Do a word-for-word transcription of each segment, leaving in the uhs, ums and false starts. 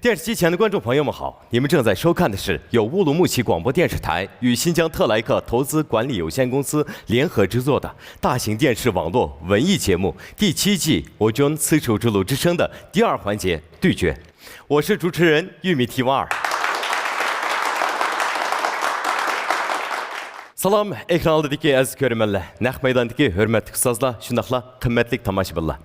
电视机前的观众朋友们好，你们正在收看的是由乌鲁木齐广播电视台与新疆特莱克投资管理有限公司联合制作的大型电视网络文艺节目第七季《我军丝绸之路之声》的第二环节对决。我是主持人玉米提瓦尔。سالام، ئېكران ئالدىدىكى ئەزىز كۆرۈرمەنلەر، نەق مەيداندىكى ھۆرمەتلىك ئۇستازلار، شۇنداقلا قىممەتلىك تاماشىبىنلار.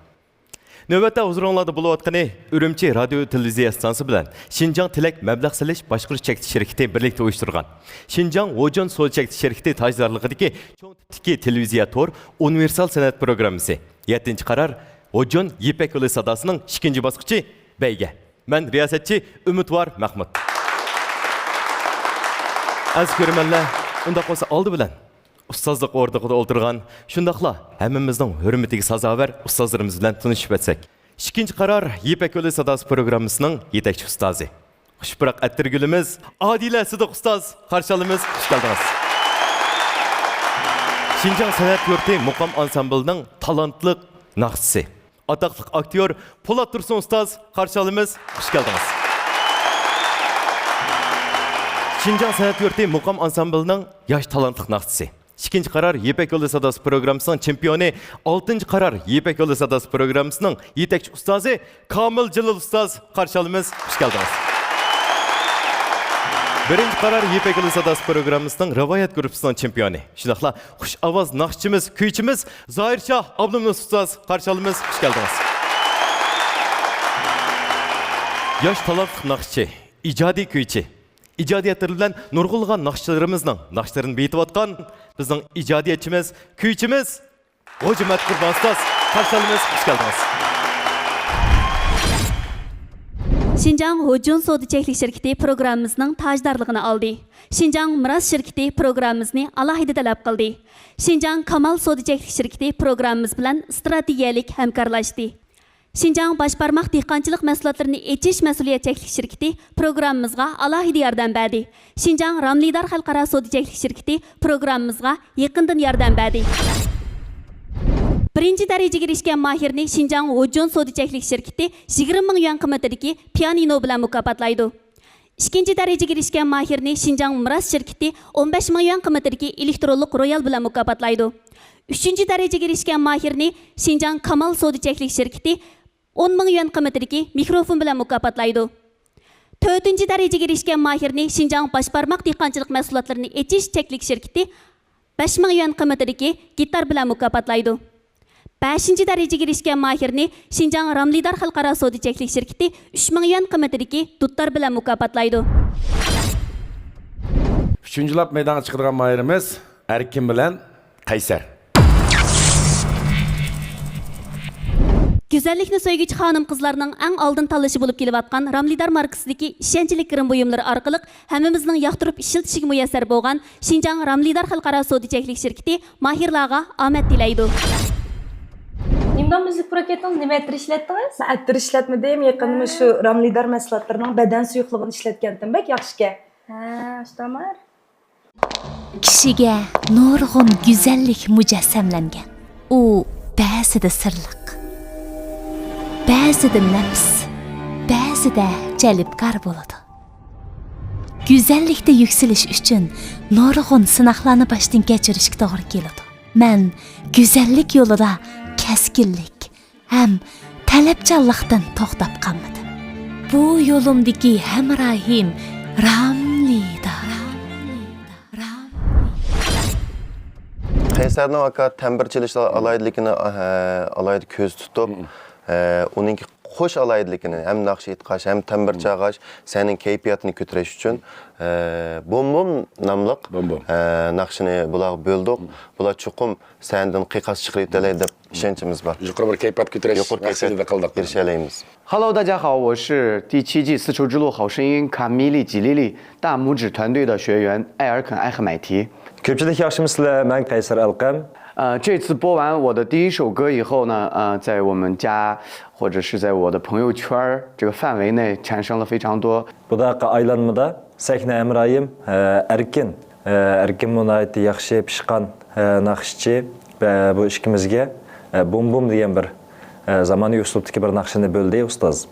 نۆۋەتتە ھۇزۇرۇڭلاردا بولۇۋاتقىنى ئۈرۈمچى رادىيو تېلېۋىزىيە ئىستانسىسى بىلەن شىنجاڭ تىلەك مەبلەغ سېلىش باشقۇرۇش چەكلىك شىركىتى بىرلىكتە ئۇيۇشتۇرغان شىنجاڭ ھوجۇن سودا چەكلىك شىركىتى تاجدارلىقىدىكى چوڭ تىپتىكى تېلېۋىزىيە تور ئۇنىۋېرسال سەنئەت پروگراممىسى. يەتتىنچى قارار، ھوجۇن يىپەك يولى ساداسىنىڭ ئىككىنچى باسقۇچى بەيگە. مەن رىياسەتچى ئۈمىدۋار مەخمۇت. ئەزىز كۆرۈرمەنلەر، ئۇنداق بولسا ئالدى بىلەن ئۇستازلىق ئوردىغىدا ئولتۇرغان، شۇنداقلا ھەممىمىزنىڭ ھۆرمىتىگە سازاۋەر ئۇستازلىرىمىز بىلەن تونۇشۇپ ئۆتسەك. ئىككىنچى قارار يىپەك يولى ساداسى پروگراممىسىنىڭ يېتەكچى ئۇستازى، خۇش پۇراق ئەتىرگۈلىمىز ئادىلە سىدىق ئۇستاز، قارشى ئالىمىز، خۇش كەلدىڭىز. شىنجاڭ سەنئەت يۇرتى مۇقام ئانسامبىلىنىڭ تالانتلىق ناخشىسى، ئاتاقلىق ئاكتيور پولات تۇرسۇن ئۇستاز، قارشى ئالىمىز، خۇش كەلدىڭىز. شىنجاڭ سەنئەت يۇرتى مۇقام ئانسامبىلىنىڭ ياش تالانتلىق ناخشىسى، ئىككىنچى قارار يىپەك يولى ساداسى پروگراممىسىنىڭ چېمپىيونى، ئالتىنچى قارار يىپەك يولى ساداسى پروگراممىسىنىڭ يېتەكچى ئۇستازى كامىل جېلىل ئۇستاز، قارشى ئالىمىز، خۇش كەلدىڭىز. بىرىنچى قارار يىپەك يولى ساداسى پروگراممىسىنىڭ رىۋايەت گۇرۇپپىسىنىڭ چېمپىيونى، شۇنداقلا خۇش ئاۋاز ناخشىچىمىز، كۈيچىمىز زاھىرشاھ ئابلىمىنىز ئۇستاز، قارشى ئالىمىز، خۇش كەلدىڭىز. ياش تالانتلىق ناخشىچى، ئىجادىي كۈيچى، ئىجادىيەتلىرى بىلەن نۇرغۇنلىغان ناخشىچىلىرىمىزنىڭ ناخشىلىرىنى بېيىتىۋاتقان بىزنىڭ ئىجادىيەتچىمىز، كۈيچىمىز غوجىمەت قۇربان ئۇستاز، قارشى ئالىمىز، خۇش كەلدىڭىز. شىنجاڭ ھوجۇن سودا چەكلىك شىركىتى پروگراممىمىزنىڭ تاجدارلىقىنى ئالدى. شىنجاڭ مىراس شىركىتى پروگراممىمىزنى ئالاھىدە تەلەپ قىلدى. شىنجاڭ كامال سودا چەكلىك شىركىتى پروگراممىمىز بىلەن ئىستراتېگىيەلىك ھەمكارلاشتى. شىنجاڭ باش بارماق دېھقانچىلىق مەھسۇلاتلىرىنى ئېچىش مەسئۇلىيەت چەكلىك شىركىتى پروگراممىمىزغا ئالاھىدە ياردەم بەردى. شىنجاڭ راملىدار خەلقئارا سودا چەكلىك شىركىتى پروگراممىمىزغا يېقىندىن ياردەم بەردى. بىرىنچى دەرىجىگە ئېرىشكەن ماھىرنى شىنجاڭ ھوجۇن سودا چەكلىك شىركىتى يىگىرمە مىڭ يۈەن قىممىتىدىكى پىيانىنو بىلەن مۇكاپاتلايدۇ. ئىككىنچى دەرىجىگە ئېرىشكەن ماھىرنى شىنجاڭ مىراس شىركىتى ئون بەش مىڭ يۈەن قىممىتىدىكى ئېلېكترونلۇق رويال بىلەن مۇكاپاتلايدۇ. ئۈچىنچى دەرىجىگە ئېرىشكەن ماھىرنى شىنجاڭ كامال سودا چەكلىك شىركىتى ئون مىڭ يۈەن قىممىتىدىكى مىكروفون بىلەن مۇكاپاتلايدۇ. تۆتىنچى دەرىجىگە ئېرىشكەن ماھىرنى شىنجاڭ باش بارماق دېھقانچىلىق مەھسۇلاتلىرىنى ئېچىش چەكلىك شىركىتى بەش مىڭ يۈەن قىممىتىدىكى گىتار بىلەن مۇكاپاتلايدۇ. بەشىنچى دەرىجىگە ئېرىشكەن ماھىرنى شىنجاڭ راملىدار خەلقئارا سودا چەكلىك شىركىتى ئۈچ مىڭ يۈەن قىممىتىدىكى دۇتار بىلەن مۇكاپاتلايدۇ. ئۈچىنچىلەپ مەيدانغا چىقىدىغان ماھىرىمىز ئەركىن بىلەن قەيسەر. گۈزەللىكنى سۆيگۈچى خانىم-قىزلارنىڭ ئەڭ ئالدىن تاللىشى بولۇپ كېلىۋاتقان راملىدار ماركىسىدىكى ئىشەنچلىك گىرىم بۇيۇملىرى ئارقىلىق ھەممىمىزنىڭ ياقتۇرۇپ ئىشلىتىشىگە مۇيەسسەر بولغان شىنجاڭ راملىدار خەلقئارا سودا چەكلىك شىركىتى ماھىرلارغا ئامەت تىلەيدۇ. نېمىدام مۈزۈك پۇراپ كەتتىڭىز؟ نېمە ئەتىر ئىشلەتتىڭىز؟ مەن ئەتىر ئىشلەتمىدىم. يېقىندا شۇ راملىدار مەھسۇلاتلىرىنىڭ بەدەن سۇيۇقلۇقىنى ئىشلەتكەنتىم. بەك ياخشىكەن. ھە، ئاشتامار. كىشىگە نۇرغۇن گۈزەللىك مۇجەسسەملەنگەن. ئۇ بەزىدە سىرلىق، بەزىدە نەپىس، بەزىدە جەلپكار بولىدۇ. گۈزەللىكتە يۈكسىلىش ئۈچۈن نۇرغۇن سىناقلارنى باشتىن كەچۈرۈشكە توغرا كېلىدۇ. مەن گۈزەللىك يولىدا كەسكىنلىك ھەم تەلەپچانلىقتىن توختاپ قالمىدىم. بۇ يولۇمدىكى ھەمراھىم راملىدا. قەيسەرنىڭ ئاكا تەمبۇر چېلىش ئالاھىدىلىكىنى، ئە، ئالاھىدە كۆزدە تۇتۇپ، ئە، ئۇنىڭكى خوش ئالاھىدىلىكىنى ھەم ناخشا ئېيتقاچ، ھەم تەمبۇر چالغاچ سەھنىنىڭ كەيپىياتىنى كۆتۈرۈش ئۈچۈن، ئە، بوم بوم ناملىق، بوم بوم. ئە، ناخشىنى بۇلارغا بۆلدۇق. بۇلار چوقۇم سەھنىدىن قىيقاس چىقىرىۋېتەلەيدۇ دەپ ئىشەنچىمىز بار. يۇقىرى بىر كەيپىيات كۆتۈرۈش مەقسىتىدە قىلدۇق. ئىرىشەلەيمىز. Hello，大家好，我是第七季丝绸之路好声音卡米利吉莉莉大拇指团队的学员艾尔肯艾赫买提。 كۆپچىلىك ياخشىمۇسىلەر؟ مەن قەيسەر ئەلقەم. 呃，这次播完我的第一首歌以后呢，呃，在我们家或者是在我的朋友圈儿这个范围内产生了非常多 بۇنداق ئايلانمىدا سەھنە ھەمراھىم، ئە، ئەركىن، ئە، ئەركىنمۇ ناھايىتى ياخشى پىشقان، ئە، ناخشىچى. ئە، بۇ ئىككىمىزگە، ئە، بوم بوم دېگەن بىر، ئە، زامانىۋى ئۇسلۇبتىكى بىر ناخشىنى بۆلدى ئۇستاز.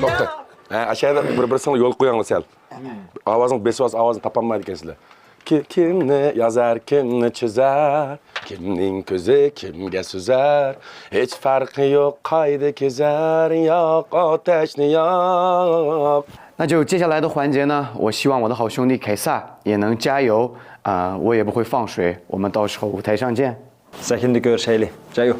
توختا. ھە، ئاشۇ يەردە بىر-بىرسىڭلار يول قويۇڭلار سەل. ئاۋازىڭ بېسىۋالسا، ئاۋازنى تاپالمايدىكەنسىلەر. كى-، كىمنى يازار، كىمنى چىزار، كىمنىڭ كۆزى كىمگە سۈزەر، ھېچ پەرقى يوق، قايدا كېزەر، ياق ئاتەشنى ياق. 那就接下来的环节呢，我希望我的好兄弟凯撒也能加油啊，我也不会放水，我们到时候舞台上见。 سەھنىدە كۆرۈشەيلى. جايۇ.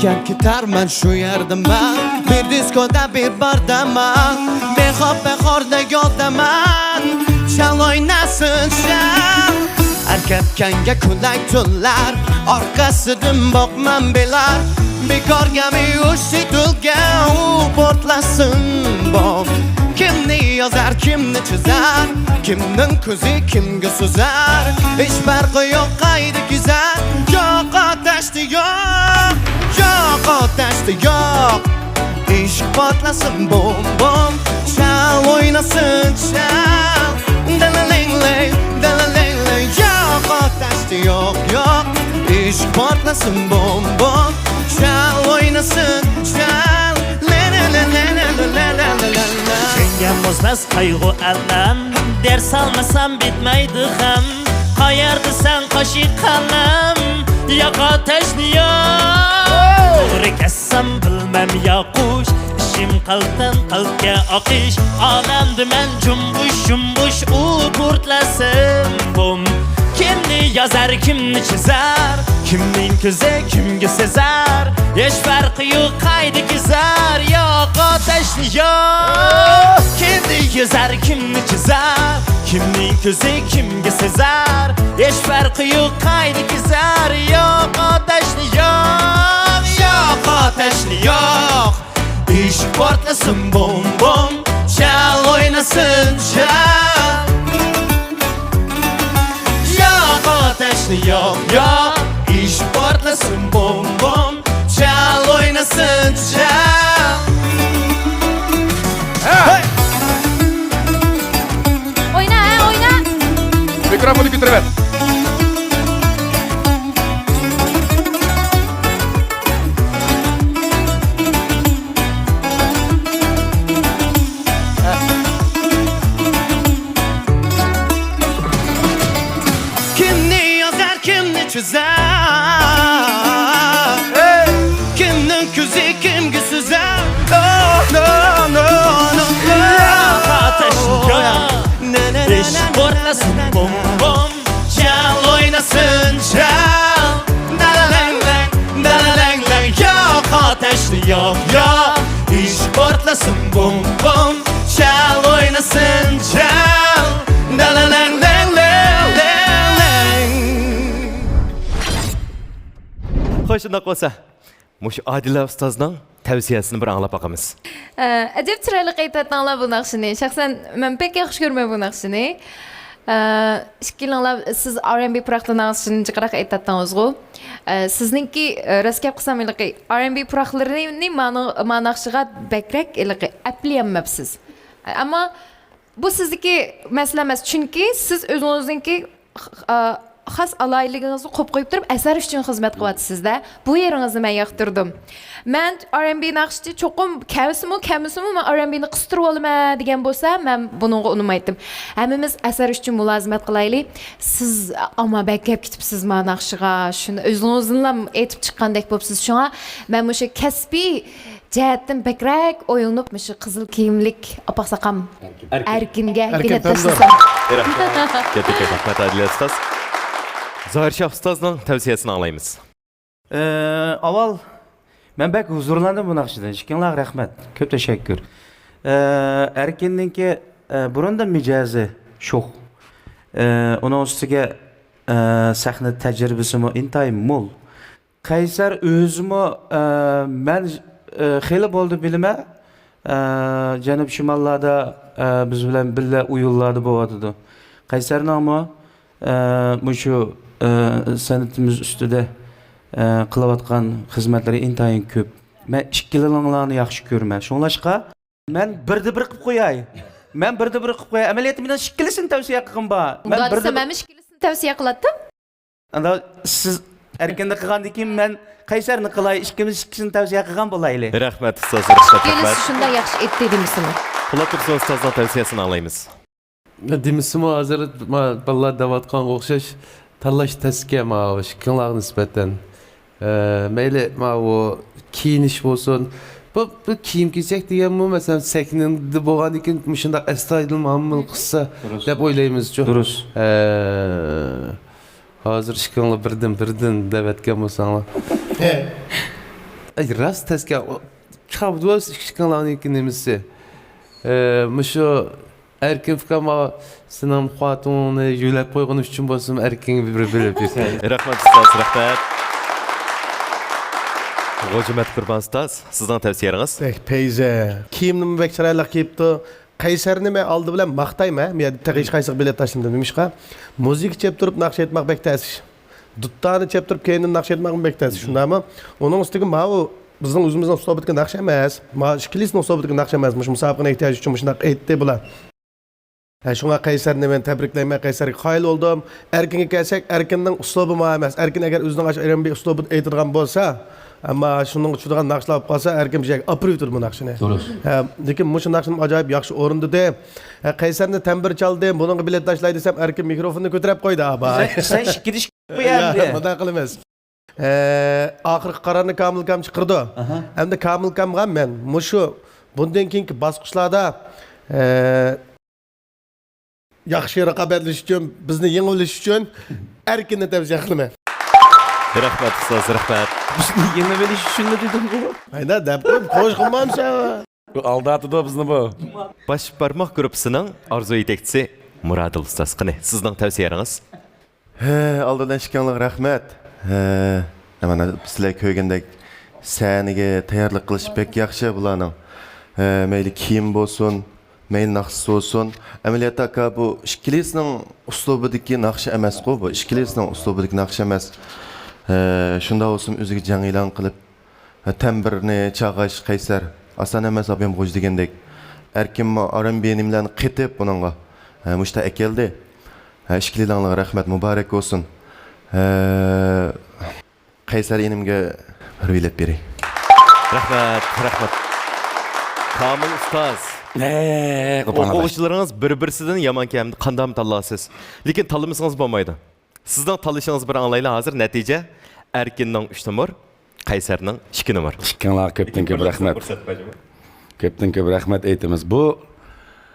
كەتكەن كېتەرمەن شۇ يەردىمەن، بىر دىسكودا بىر باردىمەن، بىخەۋپ بىخوردا يولدىمەن، شال ئويناسۇن شال. ئەر كەتكەنگە كۈلەي تۈنلەر، ئارقىسىدىن باقمام بىلەر، بىكارغا مۇشۇ تۈگۈلگەن ئۇ پورتلاسۇن بوم. كىمنى يازار، كىمنى چىزار، كىمنىڭ كۆزى كىمگە سۈزەر، ھېچ پەرقى يوق قايدا كېزەر، ياق ئاتەش ياق، ياق ئاتەشتە ياق. ئىشق پارتلاسۇن بوم بوم، شال ئويناسۇن شال. دەلەلەڭلەي، دەلەلەڭلەي، ياق ئاتەشتە ياق، ياق. ئىشق پارتلاسۇن بوم بوم، شال ئويناسۇن شال. لەلەلەلەلەلەلەلەلەلەلەلە. كەڭگە مۇزماس قايغۇ ئەلەم، دەرس ئالمىسام بىتمەيدۇ غەم. قەيەردە سەن قاش قەلەم، ياق ئاتەشنى ياق. توغرا كەسسەم بىلمەم ياقۇش، ئىشىم قەلبتىن قەلبكە ئاقىش. ئالەمدە مەن جۇمبۇش جۇمبۇش، ئۇ پورتلاسۇن بوم. كىمنى يازار، كىمنى چىزار، كىمنىڭ كۆزى كىمگە سېزار، ھېچ پەرقى يوق قايدا كېزەر، ياق ئاتەشنى ياق. كىمنى يازار، كىمنى چىزار، كىمنىڭ كۆزى كىمگە سېزار، ھېچ پەرقى يوق قايدا كېزەر، ياق ئاتەشنى ياق، ياق ئاتەشنى ياق. ئىشق پارتلىسۇن بوم بوم، شال ئوينىسۇن شال. ياق ئاتەشنى ياق ياق، ئىشق پارتلىسۇن بوم بوم، شال ئوينىسۇن شال. ھە! ھەي! ئوينا، ھە، ئوينا! مىكروفوننى كۆتۈرۈۋەت. كىمنى يازار، كىمنى چىزار؟ كىمنىڭ كۆزى كىمگە سۈزەر؟ No, no, no, no, no. ئاتەش ياق، ئىشق پارتلىسۇن بوم بوم. شال ئوينىسۇن شال. دالالەڭلەڭ، دالالەڭلەڭ، ياق ئاتەشنى ياق ياق. ئىشق پارتلىسۇن بوم بوم، شال ئوينىسۇن شال. دالالەڭلەڭلەڭلەڭ. خوش، شۇنداق بولسا، مۇشۇ ئادىلە ئۇستازنىڭ تەۋسىيەسىنى بىر ئاڭلاپ باقىمىز. ئە، ئەجەب چىرايلىق ئېيتىۋەتتىڭلار بۇ ناخشىنى. شەخسەن مەن بەك ياخشى كۆرىمەن بۇ ناخشىنى. ئە، ئىككىلىڭلار سىز ئار ئەن بى پۇراقلىرىنىڭ ناخشىسىنى جىقراق ئېيتىۋەتتىڭىزغۇ. ئە، سىزنىڭكى، ئە، راست گەپ قىلسام، ھېلىقى ئار ئەن بى پۇراقلىرىنى مانا، ما ناخشىغا بەكرەك ھېلىقى ئەپلىيەلمەپسىز. ئەمما بۇ سىزدىكى مەسىلە ئەمەس، چۈنكى سىز ئۆزىڭىزنىڭكى خ-، ئا، خاس ئالاھىدىلىكىڭىزنى قويۇپ قويۇپ تۇرۇپ، ئەسەر ئۈچۈن خىزمەت قىلىۋاتىسىز-دە. بۇ يېرىڭىزنى مەن ياقتۇردۇم. مەن ئار ئەن بى ناخشىچى چوقۇم كەلسىمۇ، كەلمىسىمۇ، مەن ئار ئەن بىنى قىستۇرۇۋالىمەن دېگەن بولسا، مەن بۇنىڭغا ئۇنىمايتتىم. ھەممىمىز ئەسەر ئۈچۈن مۇلازىمەت قىلايلى. سىز ئاما بەك گەپ كېتىپسىز ما ناخشىغا، شۇنى ئۆزىڭىزدىنلا ئېيتىپ چىققاندەك بوپسىز. شۇڭا مەن مۇشۇ كەسپىي جەھەتتىن بەكرەك ئويلىنىپ، مۇشۇ قىزىل كىيىملىك ئاپاقساقام ئەركىن. ئەركىنگە ئەركىن كېلىپ تەمدۇر. تاشلىسام. رەھمەت. كەتتى، كەتتى. رەھمەت، ئادىلە ئۇستاز. زاھىر شاھ ئۇستازنىڭ تەۋسىيەسىنى ئاڭلايمىز. ئە، ئاۋۋال مەن بەك ھۇزۇرلاندىم بۇ ناخشىدىن. ئىككىڭلارغا رەھمەت. كۆپ تەشەككۈر. ئە، ئەركىننىڭكى، ئە، بۇرۇندىن مىجەزى شوخ. ئە، ئۇنىڭ ئۈستىگە، ئە، سەھنە تەجرىبىسىمۇ ئىنتايىن مول. قەيسەر ئۆزىمۇ، ئە، مەن، ئە، خېلى بولدى بىلىمەن، ئە، جەنۇب شىماللاردا، ئە، بىز بىلەن بىللە ئويۇنلاردا بولۇۋاتىدۇ. قەيسەرنىڭمۇ، ئە، مۇشۇ، ئە، سەنئىتىمىز ئۈستىدە، ئە، قىلىۋاتقان خىزمەتلىرى ئىنتايىن كۆپ. مەن ئىككىلىڭلارنى ياخشى كۆرىمەن. شۇڭلاشقا، مەن بىردە بىر قىلىپ قوياي. مەن بىردە بىر قىلىپ قوياي. ئەمەلىيەتتە مېنىڭ ئىككىلىسىنى تەۋسىيە قىلغىنىم بار. مەن ئۇنداق بىردە دېسە، بىر مەنمۇ ئىككىلىسىنى تەۋسىيە قىلاتتىم. ئاندا سىز ئەركىننى قىلغاندىن كېيىن مەن قەيسەرنى قىلاي، ئىككىمىز ئىككىسىنى تەۋسىيە قىلغان بولايلى. رەھمەت، ئۇستاز، رەھمەت، ئىككىلىسى رەھمەت. شۇنداق ياخشى ئېيتتى دېمىسىمۇ. پولات تۇرسۇن ئۇستازنىڭ تەۋسىيەسىنى ئاڭلايمىز. دېمىسىمۇ، ھازىر ما-، بالىلار دەۋاتقانغا ئوخشاش، تاللاش تەسكە ماۋۇ ئىككىڭلارغا نىسبەتەن. ئە، مەيلى، ماۋۇ كىيىنىش بولسۇن. بۇ، بۇ كىيىم-كېچەك دېگەنمۇ، مەسىلەن، سەھنىدە بولغاندىن كېيىن مۇشۇنداق ئەستايىدىل مۇئامىلە قىلسا دەپ ئويلايمىزچۇ. دۇرۇس. ئە، ھازىر ئىككىڭلار بىردىن، بىردىن دەۋەتكەن بولساڭلار. ئەي، راست تەسكە، ئىككىڭلارنىڭكى نېمىسى؟ ئە، مۇشۇ ئەركىن ئۇكام، سېنىڭ خوتۇنۇڭنى يۆلەپ قويغىنى ئۈچۈن بولسىمۇ، ئەركىنگە بىر بېرىپ بېرىڭ. رەھمەت ئۇستاز، رەھمەت. غوجىمەت قۇربان ئۇستاز، سىزنىڭ تەۋسىيەڭىز؟ بەك پەيزە. كىيىمنىمۇ بەك چىرايلىق كىيىپتۇ. قەيسەرنى مەن ئالدى بىلەن ماختايمەن. مەن تېخى ھېچقايسىغا بېلەت تاشلىمىدىم. نېمىشقا؟ مۇزىكا چېلىپ تۇرۇپ ناخشا ئېيتماق بەك تەس ئىش. دۇتارنى چېلىپ تۇرۇپ كەينىدىن ناخشا ئېيتماقمۇ بەك تەس ئىش. شۇنداقمۇ؟ ئۇنىڭ ئۈستىگە ماۋۇ بىزنىڭ ئۆزىمىزنىڭ ئۇسلۇبىدىكى ناخشا ئەمەس. ما ئىككىلىسىنىڭ ئۇسلۇبىدىكى ناخشا ئەمەس. مۇشۇ مۇسابىقىنىڭ ئېھتىياجى ئۈچۈن مۇشۇنداق ئېيتتى بۇلار. ھە، شۇڭا قەيسەرنى مەن تەبرىكلەيمەن، قەيسەرگە قايىل بولدۇم. ئەركىنگە كەلسەك، ئەركىننىڭ ئۇسلۇبى مانا ئەمەس. ئەركىن ئەگەر ئۆزىنىڭ ئاشۇ ئېرەنبىي ئۇسلۇبىدا ئېيتىدىغان بولسا، ئەمما شۇنىڭغا چۈشىدىغان ناخشىلار بولۇپ قالسا، ئەركىن بىر يەرگە ئاپىرىۋېتىدۇ بۇ ناخشىنى. دۇرۇس. ھە، لېكىن مۇشۇ ناخشىنى ئاجايىپ ياخشى ئورۇندىدى. ھە، قەيسەرنى تەمبۇر چالدى، بۇنىڭغا بىلەت تاشلاي دېسەم، ئەركىن مىكروفوننى كۆتۈرۈپ قويدى، ئاباي. سەن، سەن ئىككىدىشىپ قويە ئەمدى. مۇنداق قىلىمىز. ئە، ئاخىرقى قارارنى كامىلكام چىقىرىدۇ. ئەمدى كامىلكامغا مەن مۇشۇ بۇندىن كېيىنكى باسقۇچلاردا، ئە، ياخشى رىقابەتلىشىش ئۈچۈن، بىزنى يېڭىۋېلىش ئۈچۈن ئەركىننى تەۋسىيە قىلىمەن. رەھمەت ئۇستاز، رەھمەت. بىزنى يېڭىۋېلىش ئۈچۈنمۇ دېدىڭغۇ؟ ھەيدە، دەپ قويۇپ، خوش قىلمامسەن؟ بۇ ئالداتىدۇ بىزنى بۇ. باش بارماق گۇرۇپپىسىنىڭ ئارزۇ يېتەكچىسى مۇرادىل ئۇستاز، قېنى، سىزنىڭ تەۋسىيەڭىز؟ ھە، ئالدىدا ئىككىڭلارغا رەھمەت. ھە، مانا سىلەر كۆرگەندەك سەھنىگە تەييارلىق قىلىش بەك ياخشى بۇلارنىڭ. ھە، مەيلى كىيىم بولسۇن، مەيلى ناخشىسى بولسۇن. ئەمەلىيەتتە ئاكا بۇ ئىككىلىسىنىڭ ئۇسلۇبىدىكى ناخشا ئەمەسقۇ بۇ. ئىككىلىسىنىڭ ئۇسلۇبىدىكى ناخشا ئەمەس. ھە، شۇنداق بولسىمۇ ئۆزىگە جەڭ ئېلان قىلىپ، ھە، تەمبىرنى چالغاچ قەيسەر. ئاسان ئەمەس ئابىم غوجا دېگەندەك. ئەركىنمۇ ئارېنبى نېمىلەرنى قېتىپ بۇنىڭغا، ھە، مۇشتا ئەكەلدى. ھە، ئىككىلىلەڭلارغا رەھمەت، مۇبارەك بولسۇن. ھە، قەيسەر ئىنىمگە بىر بېلەت بېرەي. رەھمەت، رەھمەت. كامىل ئۇستاز. ھە، قوپاڭ ئاداش. ئوقۇغۇچىلىرىڭىز بىر-بىرسىدىن يامان كەم، قانداقمۇ تاللارسىز؟ لېكىن تاللىمىسىڭىز بولمايدۇ. سىزنىڭ تاللىشىڭىزنى بىر ئاڭلايلى ھازىر. نەتىجە، ئەركىننىڭ ئۈچ نومۇر، قەيسەرنىڭ ئىككى نومۇر. ئىككىڭلارغا كۆپتىن كۆپ رەھمەت. كۆپتىن كۆپ رەھمەت ئېيتىمىز. بۇ،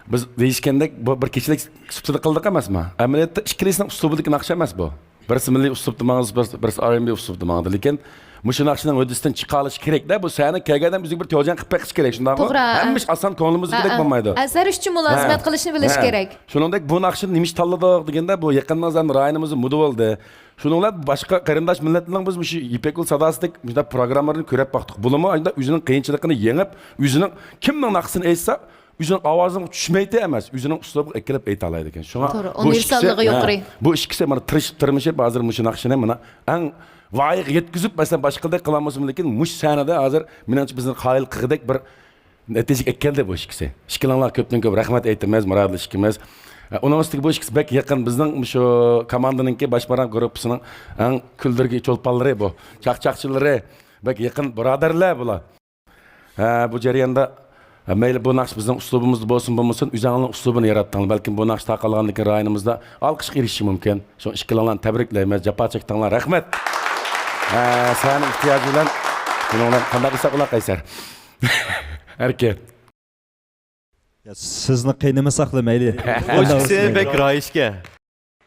بىز دېيىشكەندەك، بۇ بىر كېچىلىك سۈپىتىدە قىلدۇق ئەمەسمۇ؟ ئەمەلىيەتتە ئىككىلىسىنىڭ ئۇسلۇبىدىكى ناخشا ئەمەس بۇ. بىرسى مىللىي ئۇسلۇبتا ماڭدى، بىرسى، بىرسى ئار ئېن بى ئۇسلۇبتا ماڭدى. لېكىن مۇشۇ ناخشىنىڭ ھۆددىسىدىن چىقالىش كېرەك-دە. بۇ سەھنىگە كەلگەن ئادەم ئۆزىگە بىر تيوجيەن قىلىپ بېقىش كېرەك، شۇنداقمۇ؟ توغرا. ھەممە ئىش ئاسان، كۆڭلىمىزدىكىدەك بولمايدۇ. ئەزەل ئۈچۈن مۇلازىمەت قىلىشنى بىلىش كېرەك. شۇنىڭدەك بۇ ناخشىنى نېمە ئۈچۈن تاللىدۇق دېگەندە، بۇ يېقىندا زادى رايونىمىزدا مودا بولدى. شۇنىڭ بىلەن باشقا قېرىنداش مىللەتلەرنىڭ بىز مۇشۇ يىپەك يول ساداسىدەك مۇشۇنداق پروگراممىلىرىنى كۆرۈپ باقتۇق. بۇلارمۇ ئاشۇنداق ئۆزىنىڭ قىيىنچىلىقىنى يېڭىپ، ئۆزىنىڭ كىمنىڭ ناخشىسىنى ئېيتسا، ئۆزىنىڭ ئاۋازىغا چۈشمەيتتى ئەمەس، ئۆزىنىڭ ئۇسلۇبىغا ئەكىلىپ ئېيتالايدىكەن. شۇڭا توغرا، بۇ ئىككىسى، ئۇنىۋېرساللىقى ھە، يۇقىرى. بۇ ئىككىسى مانا تىرىش-، تىرمىشىپ ھازىر مۇشۇ ناخشىنى مانا ئەڭ ۋايىغا يەتكۈزۈپ، مەسىلەن، باشقىلىرىدەك قىلالمىسىمۇ، لېكىن مۇشۇ سەھنىدە ھازىر مېنىڭچە بىزنى قايىل قىلغۇدەك بىر نەتىجىگە ئەكەلدى بۇ ئىككىسى. ئىككىلىڭلارغا كۆپتىن كۆپ رەھمەت ئېيتىمىز، مۇرادىل ئىككىمىز. ئۇنىڭ ئۈستىگە بۇ ئىككىسى بەك يېقىن، بىزنىڭ مۇشۇ كوماندىنىڭكى باش بارماق گۇرۇپپىسىنىڭ ئەڭ كۈلدۈرگى چولپانلىرى بۇ، چاقچاقچىلىرى، بەك يېقىن بۇرادەرلەر بۇلار. ھە، بۇ جەرياندا، ھە، مەيلى بۇ ناخشا بىزنىڭ ئۇسلۇبىمىزدا بولسۇن بولمىسۇن، ئۆزۈڭلارنىڭ ئۇسلۇبىنى ياراتتىڭلار. بەلكىم بۇ ناخشا تارقالغاندىن كېيىن رايونىمىزدا ئالقىشقا ئېرىشىشى مۇمكىن. شۇڭا ئىككىلىڭلارنى تەبرىكلەيمىز، جاپا چەكتىڭلار، رەھمەت. ھە، سەھنە ئېھتىياجى بىلەن، بۇنىڭ بىلەن قانداق قىلساق بولا، قەيسەر؟ ئەركىن. يا، سىزنى قىينىمىساقلا مەيلى. ئۇ ئىككىسى بەك رايىشكەن.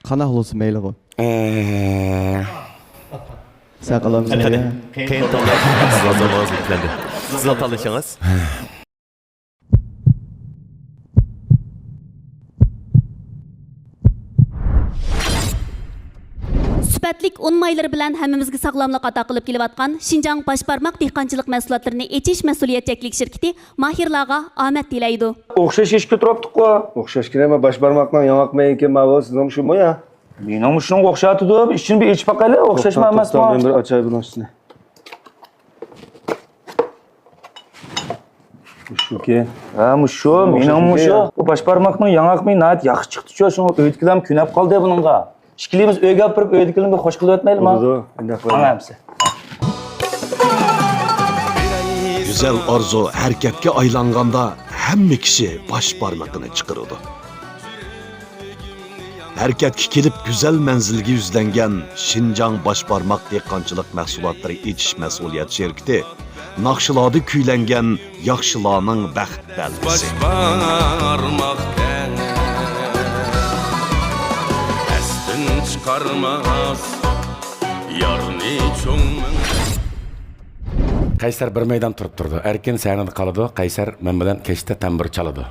قانداق بولسا مەيلىغۇ. ئە. ساقىلىمىز قېنى، قېنى تاللاپ، سىزنىڭ زامانىڭىز يۈكلەندى. سىزنىڭ تاللىشىڭىز. سۈپەتلىك ئۇن مايلىرى بىلەن ھەممىمىزگە ساغلاملىق ئاتا قىلىپ كېلىۋاتقان شىنجاڭ باش بارماق دېھقانچىلىق مەھسۇلاتلىرىنى ئېچىش مەسئۇلىيەت چەكلىك شىركىتى ماھىرلارغا ئامەت تىلەيدۇ. ئوخشاش ئىشكە تۇرۇپتۇققۇ. ئوخشاش كىرەمە باش بارماقنىڭ ياڭاق مېيىكى ماۋۇ سىزنىڭ شۇمۇ يا؟ مېنىڭمۇ شۇنىڭغا ئوخشاۋاتىدۇ. ئىچىنى بىر ئېچىپ باقايلى، ئوخشاشمۇ توختاڭ، ئەمەسمۇ؟ توختاڭ، مەن بىر ئاچاي بۇنىڭ ئۈستىنى. مۇشۇكى. ھە، مۇشۇ، مېنىڭمۇ مۇشۇ. بۇ باش بارماقنىڭ ياڭاقمۇ ناھايىتى ياخشى چىقتىچۇ، شۇڭا ئۆيدىكىلەرمۇ كۆنۈپ قالدى بۇنىڭغا. ئىككىلىمىز ئۆيگە ئاپىرىپ، ئۆيدىكىلەرنى بىر خوش قىلىۋەتمەيلىما؟ بولىدۇ، ئۇنداق قىلايلى. ماڭا ئەمسە. گۈزەل ئارزۇ ھەرىكەتكە ئايلانغاندا، ھەممە كىشى باش بارمىقىنى چىقىرىدۇ. ھەرىكەتكە كېلىپ گۈزەل مەنزىلگە يۈزلەنگەن شىنجاڭ باش بارماق دېھقانچىلىق مەھسۇلاتلىرى ئېچىش مەسئۇلىيەت شىركىتى ناخشىلاردا كۈيلەنگەن ياخشىلارنىڭ بەخت بەلگىسى. باش بارماق ئەستىن چىقارماس يارنى چوڭ مىڭ. قەيسەر بىر مەيدان تۇرۇپ تۇرىدۇ. ئەركىن سەھنىدە قالىدۇ. قەيسەر مەن بىلەن كەچتە تەمبۇر چالىدۇ.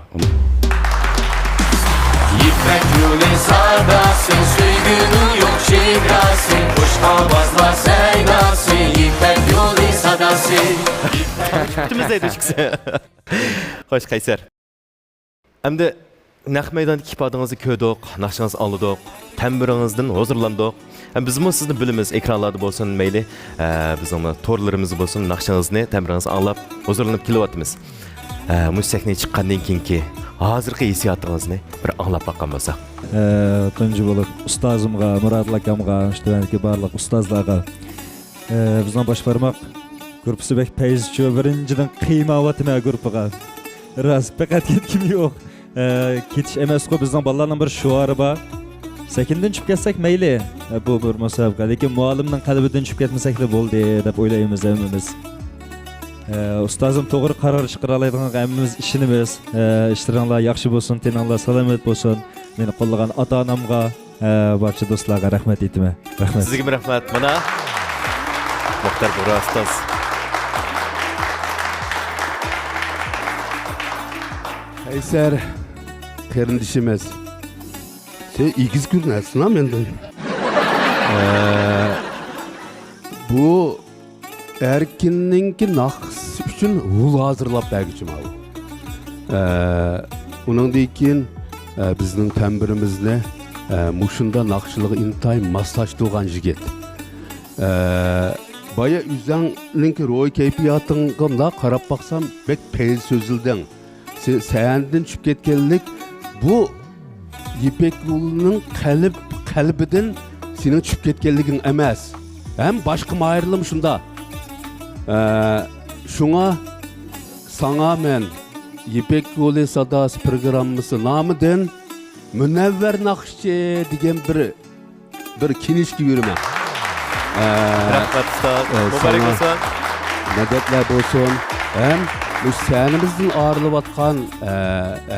يىپەك يولى ساداسى، سۆيگۈنىڭ يوق شېداسى، قۇشقا بازلار سەيداسى، يىپەك يولى ساداسى. كۈتىمىز دەيدۇ ئىككىسى. خوش، قەيسەر. ئەمدى نەق مەيداندىكى ئىپادىڭىزنى كۆردۇق، ناخشىڭىزنى ئاڭلىدۇق، تەمبۇرىڭىزدىن ھۇزۇرلاندۇق. ھەم بىزمۇ سىزنى بىلىمىز، ئېكرانلاردا بولسۇن مەيلى، ئە، بىزنىڭ تورلىرىمىزدا بولسۇن، ناخشىڭىزنى، تەمبۇرىڭىزنى ئاڭلاپ ھۇزۇرلىنىپ كېلىۋاتىمىز. ئە، مۇشۇ سەھنىگە چىققاندىن كېيىنكى ھازىرقى ھېسسىياتىڭىزنى بىر ئاڭلاپ باققان بولساق. ئە، تۇنجى بولۇپ ئۇستازىمغا، مۇرادىل ئاكامغا، مۇشۇ تۆۋەندىكى بارلىق ئۇستازلارغا، ئە، بىزنىڭ باش بارماق گۇرۇپپىسى بەك پەيزىچۇ، بىرىنچىدىن قىيماۋاتىمەن گۇرۇپپىغا. راست، پەقەت كەتكۈم يوق. ئە، كېتىش ئەمەسقۇ، بىزنىڭ بالىلارنىڭ بىر شوئارى بار. سەھنىدىن چۈشۈپ كەتسەك مەيلى، ئە، بۇ بىر مۇسابىقە، لېكىن مۇئەللىمنىڭ قەلبىدىن چۈشۈپ كەتمىسەكلا بولدى دەپ ئويلايمىز ھەممىمىز. ئە، ئۇستازىم توغرا قارار چىقىرالايدىغانغا ھەممىمىز ئىشىنىمىز. ئە، ئىشلىرىڭلار ياخشى بولسۇن، تېنىڭلار سالامەت بولسۇن. مېنى قوللىغان ئاتا-ئانامغا، ئە، بارچە دوستلارغا رەھمەت ئېيتىمەن. رەھمەت. سىزگىمۇ رەھمەت. مانا، مۇختەر بۇغرا ئۇستاز. قەيسەر قېرىندىشىمىز. سەن ئېگىز كۆرۈنەسەن مەندىن. ئە، بۇ ئەركىننىڭكى ناخشىسى ئۈچۈن ھۇل ھازىرلاپ بەرگۈچى ماۋۇ. ئە، ئۇنىڭدىن كېيىن، ئە، بىزنىڭ تەمبۇرىمىزنى، ئە، مۇشۇنداق ناخشىلىرىغا ئىنتايىن ماسلاشتۇرغان يىگىت. ئە، بايا ئۆزۈڭنىڭكى روھىي كەيپىياتىڭغا مۇنداق قاراپ باقسام، بەك پەيز سۆزلىدىڭ. سەن سەھنىدىن چۈشۈپ كەتكەنلىك بۇ يىپەك يولىنىڭ قەلب، قەلبىدىن سېنىڭ چۈشۈپ كەتكەنلىكىڭ ئەمەس. ھەم باشقا ماھىرلارمۇ شۇنداق. ئە، شۇڭا ساڭا مەن يىپەك يولى ساداسى پروگراممىسى نامىدىن مۇنەۋۋەر ناخشىچى دېگەن بىر بىر كىنىشكا بېرىمەن. ئە، رەھمەت، ئۇستاز. ئە، مۇبارەك ساڭا بولسۇن. مەدەتلەر بولسۇن. ھەم مۇشۇ سەھنىمىزدىن ئايرىلىۋاتقان، ئە،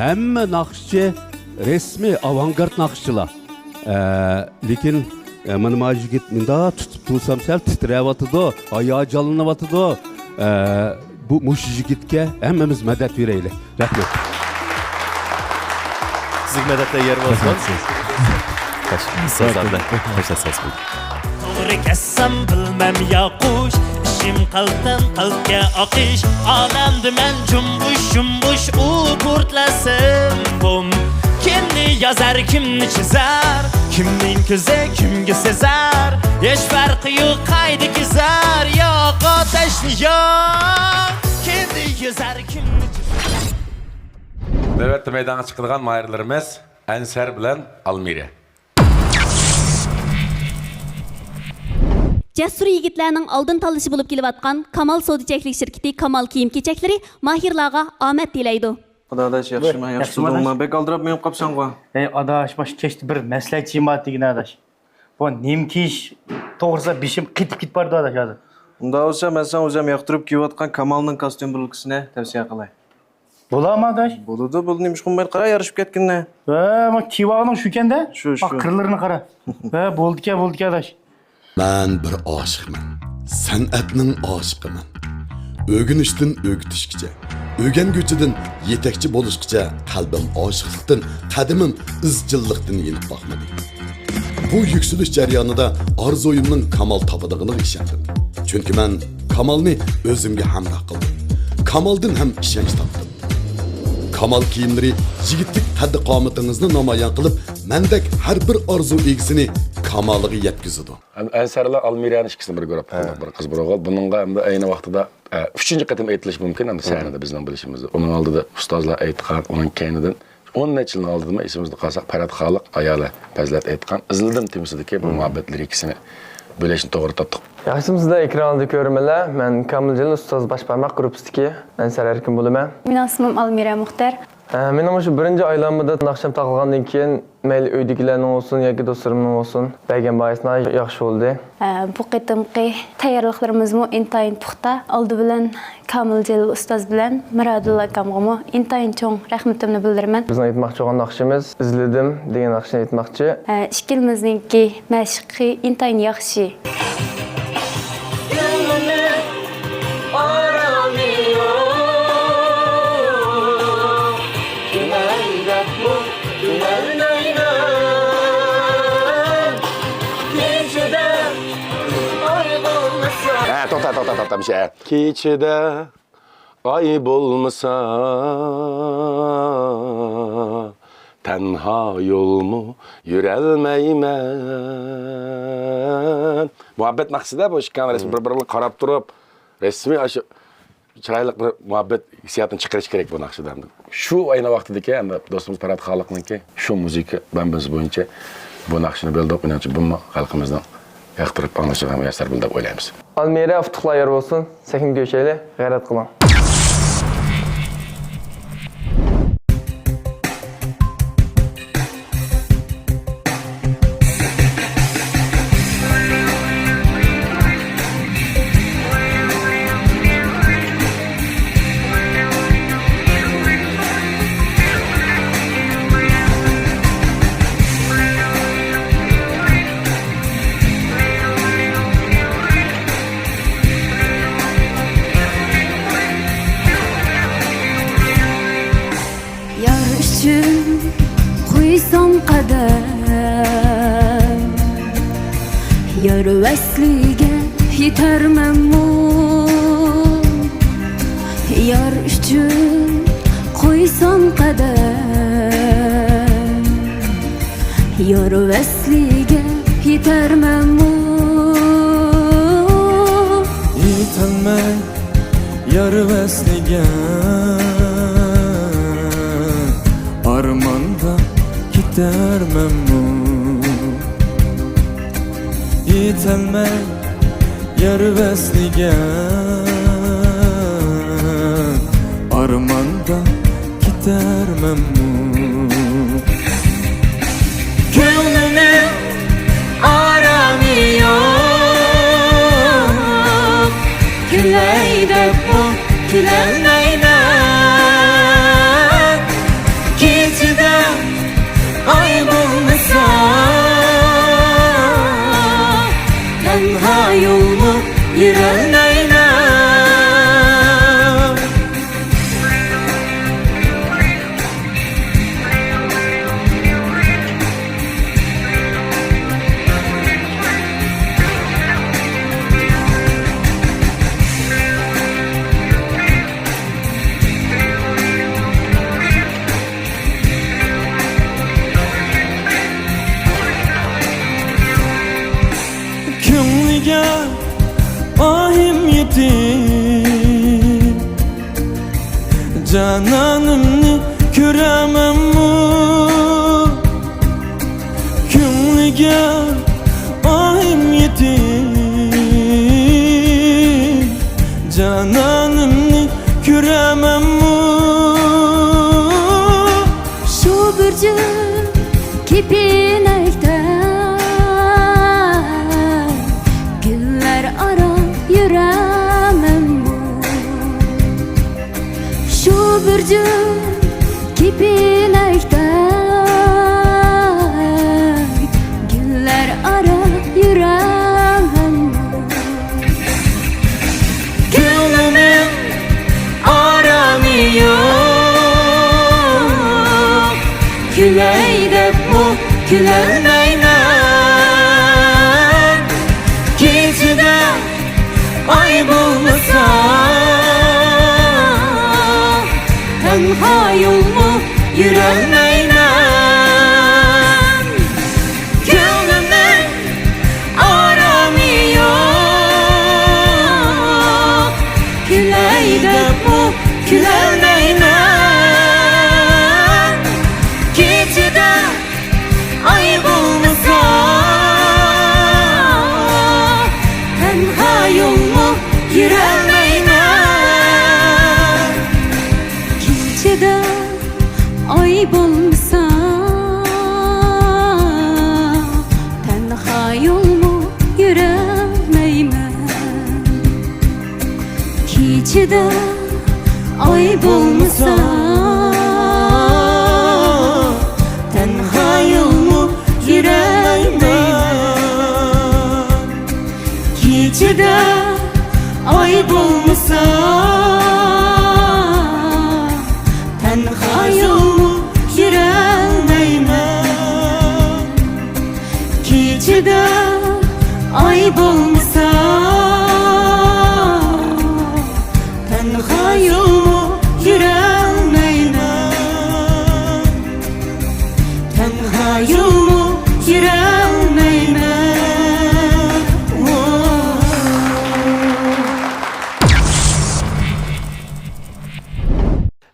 ھەممە ناخشىچى رەسمىي ئاۋانگارت ناخشىچىلار. ئە، لېكىن، ئە، مانا ما يىگىت مۇنداق تۇتۇپ تۇرسام سەل تىترەۋاتىدۇ، ھاياجانلىنىۋاتىدۇ. ئە، بۇ مۇشۇ يىگىتكە ھەممىمىز مەدەت بېرەيلى. رەھمەت. سىزگە مەدەتلەر يار بولسۇن. رەھمەت سىز. خوش، ئۇستازلار بىلەن خوشلاشسىڭىز بولدى. توغرا كەتسەم بىلمەم ياقۇش، ئىشىم قەلبتىن قەلبكە ئاقىش، ئالەمدە مەن جۇمبۇش، جۇمبۇش ئۇ پورتلىسىم بوم. كىمنى يازار، كىمنى چىزار، كىمنىڭ كۆزى كىمگە سېزار، ھېچ پەرقى يوق قايدا كېزەر، ياق ئاتەشنى ياق، كىمنى يازار، كىمنى چىزار. نۆۋەتتە مەيدانغا چىقىدىغان ماھىرلىرىمىز ئەنسەر بىلەن ئالمىرە. جەسۇر يىگىتلەرنىڭ ئالدىن تاللىشى بولۇپ كېلىۋاتقان كامال سودا چەكلىك شىركىتى كامال كىيىم كېچەكلىرى ماھىرلارغا ئامەت تىلەيدۇ. خۇدا ئاداش، ياخشىمۇ؟ ياخشى تۇردۇڭمۇ؟ بەك ئالدىراپ مېڭىپ قاپسەنغۇ؟ ھەي ئاداش، ماش كەچتە بىر مەسلىھەتچى بار دېگىن ئاداش. بۇ نېمە كىيىش توغرىسىدا بېشىم قېتىپ كېتىپ بارىدۇ ئاداش ھازىر. ئۇنداق بولسا مەن ساڭا ئۆزۈم ياقتۇرۇپ كىيىۋاتقان كامالنىڭ كاستيۇم بۇرۇلكىسىنى تەۋسىيە قىلاي. بولامۇ ئاداش؟ بولىدۇ، بولدى، نېمىشقا بولمايدۇ؟ قارا، يارىشىپ كەتكىنىنى. ھە، ما كىيىۋالغىنىڭ شۇكەندە. شۇ، شۇ. قىرلىرىنى قارا. ھە، بولدىكەن، بولدىكەن ئاداش. مەن بىر ئاشىقمەن. سەنئەتنىڭ ئاشىقىمەن. ئۆگىنىشتىن ئۆگىتىشكىچە، ئۆگەنگۈچىدىن يېتەكچى بولۇشقىچە قەلبىم ئاشىقلىقتىن، قەدىمىم ئىزچىللىقتىن يېنىپ باقمىدى. بۇ يۈكسىلىش جەريانىدا ئارزۇيۇمنىڭ كامال تاپىدىغىنىغا ئىشەندىم. چۈنكى مەن كامالنى ئۆزۈمگە ھەمراھ قىلدىم. كامالدىن ھەم ئىشەنچ تاپتىم. كامال كىيىملىرى يىگىتلىك قەددى-قامىتىڭىزنى نامايان قىلىپ، مەندەك ھەر بىر ئارزۇ ئىگىسىنى كامالىغا يەتكۈزىدۇ. ئەنسەرلەر ئالمىرانى ئىككىسىنى بىر گۇرۇپپا قىلدۇق، بىر قىز، بىر ئوغۇل. بۇنىڭغا ئەمدى ئەينى ۋاقتىدا، ئە، ئۈچىنچى قېتىم ئېيتىلىشى مۇمكىن، ئەمدى سەھنىدە بىزنىڭ بىلىشىمىزدە. ئۇنىڭ ئالدىدا ئۇستازلار ئېيتقان، ئۇنىڭ كەينىدىن ئون نەچچە يىلنىڭ ئالدىدىمۇ ئېسىمىزدە قالسا، پەرھات خالىق ئايالى پەزىلەت ئېيتقان ئىزلىدىم تېمىسىدىكى بۇ مۇھەببەت لىرىكىسىنى بۆلۈشنى توغرا تاپتۇق. ياخشىمۇ سىزلەر ئېكراندا كۆرۈرمەنلەر؟ مەن كامىلجان ئۇستاز باش بارماق گۇرۇپپىسىدىكى ئەنسەر ئەركىن بولىمەن. مېنىڭ ئىسمىم ئالمىرا مۇختەر. ھە، مېنىڭ مۇشۇ بىرىنچى ئايلانمىدا ناخشام تاقالغاندىن كېيىن، مەيلى ئۆيدىكىلەرنىڭ بولسۇن ياكى دوستلىرىمنىڭ بولسۇن، بەرگەن باھاسى ناھايىتى ياخشى بولدى. ئە، بۇ قېتىمقى تەييارلىقلىرىمىزمۇ ئىنتايىن پۇختا. ئالدى بىلەن كامىل جېلىل ئۇستاز بىلەن مىرادىللا ئاكامغىمۇ ئىنتايىن چوڭ رەھمىتىمنى بىلدۈرىمەن. بىزنىڭ ئېيتماقچى بولغان ناخشىمىز ئىزلىدىم دېگەن ناخشىنى ئېيتماقچى. ئە، ئىككىمىزنىڭكى مەشىقى ئىنتايىن ياخشى. ھە، توختا، توختا، توختا، مۇشۇ، ھە. كېچىدە ئاي بولمىسا، تەنھا يولمۇ يۈرەلمەيمەن. مۇھەببەت ناخشىسىدە بۇ ئىككى رەسىم بىر-بىرىگە قاراپ تۇرۇپ، رەسمىي ئاشۇ چىرايلىق بىر مۇھەببەت ھېسسىياتىنى چىقىرىش كېرەك بۇ ناخشىدا. شۇ ئەينى ۋاقتىدىكى ئەمدى دوستىمىز پەرھات خالىقنىڭكى شۇ مۇزىكا مەنبىسى بويىچە بۇ ناخشىنى بىلدۇق. مېنىڭچە بۇمۇ خەلقىمىزنىڭ ياقتۇرۇپ ئاڭلىشىغا مۇيەسسەر بولدى دەپ ئويلايمىز. ئالمىرا، ئۇتۇقلار يار بولسۇن. سەھنىگە كۆچەيلى، غەيرەت قىلىڭ. يار ئۈچۈن قويسام قەدەم، يار ۋەسلىگە يېتەرمەنمۇ؟ يار ئۈچۈن قويسام قەدەم، يار ۋەسلىگە يېتەرمەنمۇ؟ يېتەلمەي يار ۋەسلىگە، ئارماندا كېتەرمەنمۇ؟ يېتەلمەي يار ۋەسلىگە، ئارماندا كېتەرمەنمۇ؟ كۆڭلۈمنىڭ ئارامى يوق، كۈلەي دەپمۇ كۈلەلمەيمەن. كېچىدە ئاي بولمىسا، تەنھا يولمۇ يۈرەلمەيمەن. كۆڭلىگە ئاھىم يېتىپ، جانانىمنى كۆرەمەنمۇ؟ كۆڭلىگە ئاھىم يېتىپ، جانانىمنى كۆرەمەنمۇ؟ شۇ بىر جۈپ كېپىنەكتە گۈللەر ئارا يۈرەمەنمۇ؟ شۇ بىر جۈپ كېپىنەكتە گۈللەر ئارا يۈرەمەنمۇ؟ كۆڭلۈمنىڭ ئارامى يوق، كۈلەي دەپمۇ كۈلەلمەيمەن. كېچىدە ئاي بولمىسا، تەنھا يولمۇ يۈرەلمەيمەن. كۆڭلۈمنىڭ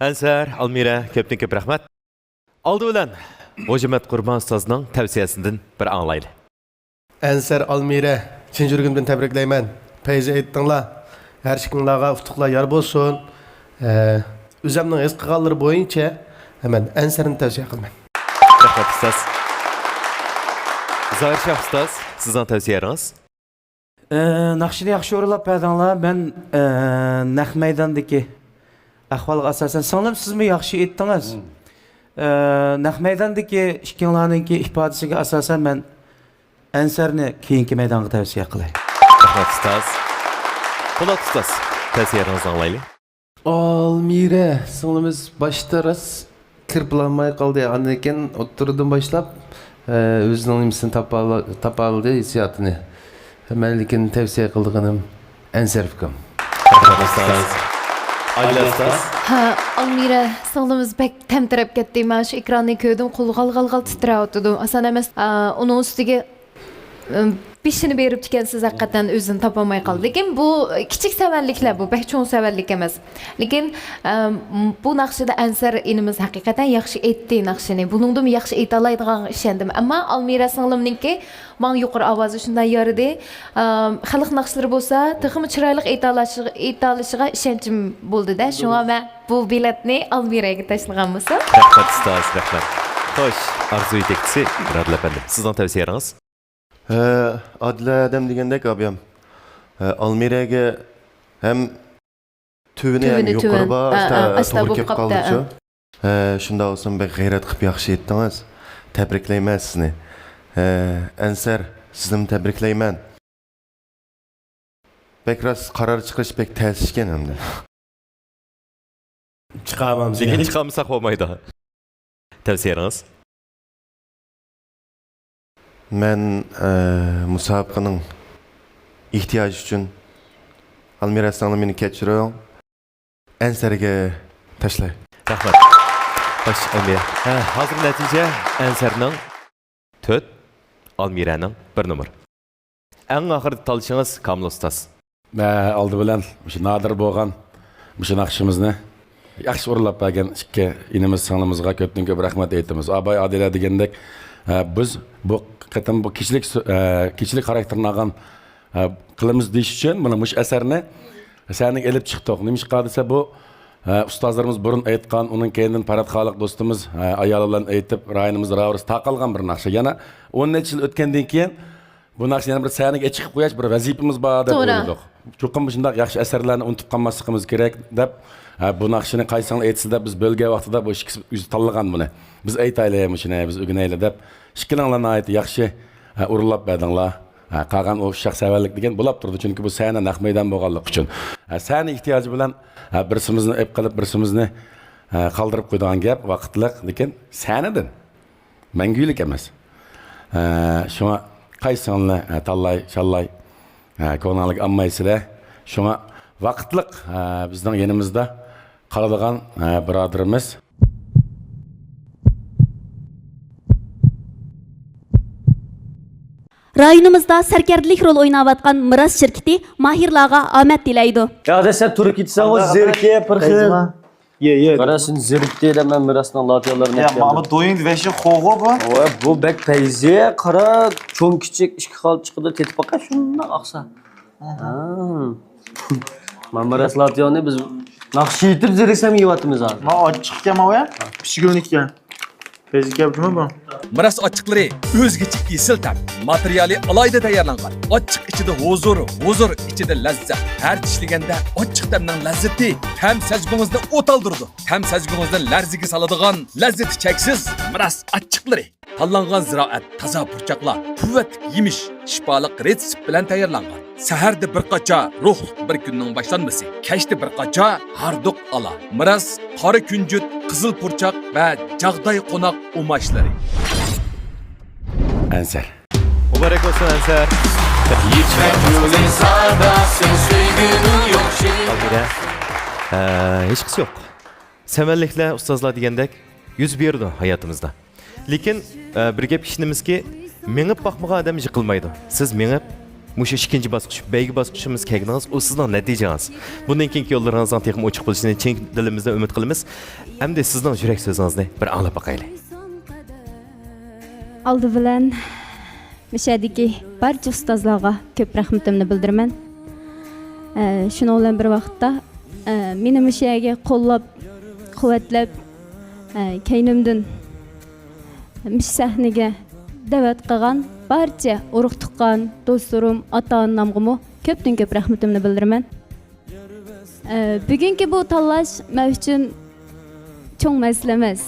ئەنسەر، ئالمىرە، كۆپتىن كۆپ رەھمەت. ئالدى بىلەن غوجىمەت قۇربان ئۇستازنىڭ تەۋسىيەسىدىن بىر ئاڭلايلى. ئەنسەر، ئالمىرە، چىن يۈرىكىمدىن تەبرىكلەيمەن. پەيزى ئېيتتىڭلار. ھەر ئىككىڭلارغا ئۇتۇقلار يار بولسۇن. ئە، ئۆزۈمنىڭ ھېس قىلغانلىرى بويىچە مەن ئەنسەرنى تەۋسىيە قىلىمەن. رەھمەت، ئۇستاز. زاھىر شاھ ئۇستاز، سىزنىڭ تەۋسىيەڭىز؟ ئە، ناخشىنى ياخشى ئورۇنلاپ بەردىڭلار. مەن، ئە، نەق مەيداندىكى ئەھۋالغا ئاساسەن، سىڭلىم، سىزمۇ ياخشى ئېيتتىڭىز. ئە، نەق مەيداندىكى ئىككىڭلارنىڭكى ئىپادىسىگە ئاساسەن، مەن ئەنسەرنى كېيىنكى مەيدانغا تەۋسىيە قىلاي. رەھمەت، ئۇستاز. پولات ئۇستاز، تەۋسىيەڭىزنى ئاڭلايلى. ئالمىرە سىڭلىمىز باشتا راست كىرىپ بولالماي قالدى. ئاندىن كېيىن ئوتتۇرىدىن باشلاپ، ئە، ئۆزىنىڭ نېمىسىنى تاپالا-، تاپالىدى، ھېسسىياتىنى. مەن لېكىن تەۋسىيە قىلىدىغىنىم ئەنسەر ئۇكام. رەھمەت، ئۇستاز. ئادىلە ئۇستاز. ھە، ئالمىرە سىڭلىمىز بەك تەمتىرەپ كەتتى. مەن شۇ ئېكراننى كۆردۈم، قولى غال-غال-غال تىترەۋاتىدۇ. ئاسان ئەمەس. ئا، ئۇنىڭ ئۈستىگە ئىم، بېشىنى بېرىپتىكەنسىز، ھەقىقەتەن ئۆزىنى تاپالماي قالدى. لېكىن بۇ كىچىك سەۋەنلىكلەر، بۇ بەك چوڭ سەۋەنلىك ئەمەس. لېكىن، ئەم، بۇ ناخشىدا ئەنسەر ئىنىمىز ھەقىقەتەن ياخشى ئېيتتى ناخشىنى. بۇنىڭدىنمۇ ياخشى ئېيتالايدىغانغا ئىشەندىم. ئەمما ئالمىرە سىڭلىمنىڭكى ماڭا يۇقىرى ئاۋازى شۇنداق يارىدى. ئەم، خەلق ناخشىلىرى بولسا تېخىمۇ چىرايلىق ئېيتالاشىغا، ئېيتالىشىغا ئىشەنچىم بولدى-دە. شۇڭا مەن بۇ بېلەتنى ئالمىرەگە تاشلىغان بولسام. رەھمەت، ئۇستاز، رەھمەت. خوش، ئارزۇ يېتەكچىسى مۇرادىل ئەپەندىم، سىزنىڭ تەۋسىيەڭىز؟ ھە، ئادىلە ھەدەم دېگەندەك ئابىيام. ھە، ئالمىرەگە ھەم تۆۋىنى ھەم تۆۋىنى يۇقىرى تۆۋەن. بار، ھە، ئاشتا ھە، ئاشتا توغرا بولۇپ كېلىپ قاپتۇ، قالدىچۇ. ھە. ھە، شۇنداق بولسۇن، بەك غەيرەت قىلىپ ياخشى ئېيتتىڭىز. تەبرىكلەيمەن سىزنى. ھە، ئەنسەر، سىزنىمۇ تەبرىكلەيمەن. بەك راست قارار چىقىرىش بەك تەس ئىكەن ئەمدى. چىقارمامسىز؟ لېكىن چىقارمىساق بولمايدۇ. تەۋسىيەڭىز؟ مەن، ئە، مۇسابىقىنىڭ ئېھتىياجى ئۈچۈن، ئالمىرە سىڭلىم، مېنى كەچۈرۈڭ، ئەنسەرگە تاشلاي. رەھمەت. خوش، ئالمىرە. ھە، ھازىر نەتىجە ئەنسەرنىڭ تۆت، ئالمىرەنىڭ بىر نومۇر. ئەڭ ئاخىرىدا تاللىشىڭىز كامىل ئۇستاز. مە، ئالدى بىلەن مۇشۇ نادىر بولغان مۇشۇ ناخشىمىزنى ياخشى ئورۇنلاپ بەرگەن ئىككى ئىنىمىز، سىڭلىمىزغا كۆپتىن كۆپ رەھمەت ئېيتىمىز. ئاباي ئادىلە دېگەندەك، ئە، بىز بۇ قېتىم بۇ كېچىلىك سۆ-، ئە، كېچىلىك خاراكتېرىنى ئالغان، ئە، قىلىمىز دېيىش ئۈچۈن مانا مۇشۇ ئەسەرنى سەھنىگە ئېلىپ چىقتۇق. نېمىشقا دېسە، بۇ، ئە، ئۇستازلىرىمىز بۇرۇن ئېيتقان، ئۇنىڭ كەينىدىن پەرھات خالىق دوستىمىز، ئە، ئايالى بىلەن ئېيتىپ، رايونىمىزدا راۋۇرۇس تارقالغان بىر ناخشا. يەنە ئون نەچچە يىل ئۆتكەندىن كېيىن بۇ ناخشىنى يەنە بىر سەھنىگە چىقىپ قويۇش بىر ۋەزىپىمىز بار دەپ توغرا. ئويلىدۇق. چوقۇم مۇشۇنداق ياخشى ئەسەرلەرنى ئۇنتۇپ قالماسلىقىمىز كېرەك دەپ، ھە، بۇ ناخشىنى قايسىڭلار ئېيتسا دەپ بىز بۆلگەن ۋاقتىدا بۇ ئىككىسى ئۆزى تاللىغان بۇنى. بىز ئېيتايلى مۇشۇنى، بىز ئۆگىنەيلى دەپ ئىككىلەڭلار ناھايىتى ياخشى، ھە، ئورۇنلاپ بەردىڭلار. ھە، قالغان ئۇ شەخس سەۋەنلىك دېگەن بولاپ تۇرىدۇ، چۈنكى بۇ سەھنە نەق مەيدان بولغانلىقى ئۈچۈن. ھە، سەھنە ئېھتىياجى بىلەن، ھە، بىرسىمىزنى ئېپ قېلىپ بىرسىمىزنى، ھە، قالدۇرۇپ قويىدىغان گەپ ۋاقىتلىق، لېكىن سەھنىدىن مەڭگۈلۈك ئەمەس. ئە، شۇڭا قايسىڭلارنى، ئە، تاللاي، شاللاي، ئە، كۆڭلۈڭلارگە ئالمايسىلەر. شۇڭا ۋاقىتلىق، ئە، بىزنىڭ يېنىمىزدا قالىدىغان، ئە، بۇرادىرىمىز. رايونىمىزدا سەركەردىلىك رول ئويناۋاتقان مىراس شىركىتى ماھىرلارغا ئامەت تىلەيدۇ. يا، سەن تۇرۇپ كېتىسەن، ئۇ زېرىكىپ بىر خىل. يە، يە. قارا، سېنى زېرىكتى دەپ مەن مىراسنىڭ لاتىيالىرىنى يا، ئەكەلدىم. ماما دويۇڭ ۋەشى خوغۇ بۇ. ۋە، بۇ بەك پەيزى، قارا، چوڭ كىچىك ئىككى خىل چىقىدۇ، تېتىپ باقە، شۇنداق ئاقسا. ھە. ماما مىراس لاتىيانى بىز ناخشا ئېيتىپ زېرىكسەم يەۋاتىمىز ھازىر. ما ئاچچىق ئىكەن ماۋۇ يا؟ پىشگۈلنىكى ئىكەن. پەيزى ئىكەن بۇمۇ بۇ؟ مىراس ئاچچىقلىرى ئۆزگىچە ئېسىل تەم، ماتېرىيالى ئالاھىدە تەييارلانغان. ئاچچىق ئىچىدە ھۇزۇر، ھۇزۇر ئىچىدە لەززەت. ھەر چىشلىگەندە ئاچچىق تەمنىڭ لەززىتى تەم سەزگۈڭىزنى ئوتالدۇرىدۇ. تەم سەزگۈڭىزنى لەرزىگە سالىدىغان لەززىتى چەكسىز مىراس ئاچچىقلىرى. تاللانغان زىرائەت، تازا پۇرچاقلار، قۇۋۋەتلىك يېمىش، شىپالىق رېتسېپ بىلەن تەييارلانغان. سەھەردە بىر قاچا روھلۇق بىر كۈننىڭ باشلانمىسى، كەچتە بىر قاچا ھاردۇق ئالا. مىراس قارا كۈنجۈت، قىزىل پۇرچاق ۋە جاغداي قوناق ئۇماچلىرى. ئەنسەر. مۇبارەك بولسۇن، ئەنسەر. يىتمەك يولى سادا، سەن سۆيگۈنىڭ يوق شېرىن. ئالمىرە، ئە، ھېچقىسى يوق. سەۋەنلىكلەر، ئۇستازلار دېگەندەك يۈز بېرىدۇ ھاياتىمىزدا. لېكىن، ئە، بىر گەپكە ئىشىنىمىزكى، مېڭىپ باقمىغان ئادەم يىقىلمايدۇ. سىز مېڭىپ، مۇشۇ ئىككىنچى باسقۇچ، بەيگە باسقۇچىمىزغا كەلگىنىڭىز، ئۇ سىزنىڭ نەتىجىڭىز. بۇندىن كېيىنكى يوللىرىڭىزنىڭ تېخىمۇ ئوچۇق بولۇشىنى چىن دىلىمىزدىن ئۈمىد قىلىمىز. ئەمدى سىزنىڭ يۈرەك سۆزىڭىزنى بىر ئاڭلاپ باقايلى. ئالدى بىلەن مۇشۇ يەردىكى بارچە ئۇستازلارغا كۆپ رەھمىتىمنى بىلدۈرىمەن. ئە، شۇنىڭ بىلەن بىر ۋاقىتتا، ئە، مېنى مۇشۇ يەرگە قوللاپ، قۇۋۋەتلەپ، ئە، كەينىمدىن مۇشۇ سەھنىگە دەۋەت قىلغان بارچە ئۇرۇق-تۇغقان، دوستلىرىم، ئاتا-ئانامغىمۇ كۆپتىن كۆپ رەھمىتىمنى بىلدۈرىمەن. ئە، بۈگۈنكى بۇ تاللاش مەن ئۈچۈن چوڭ مەسىلە ئەمەس.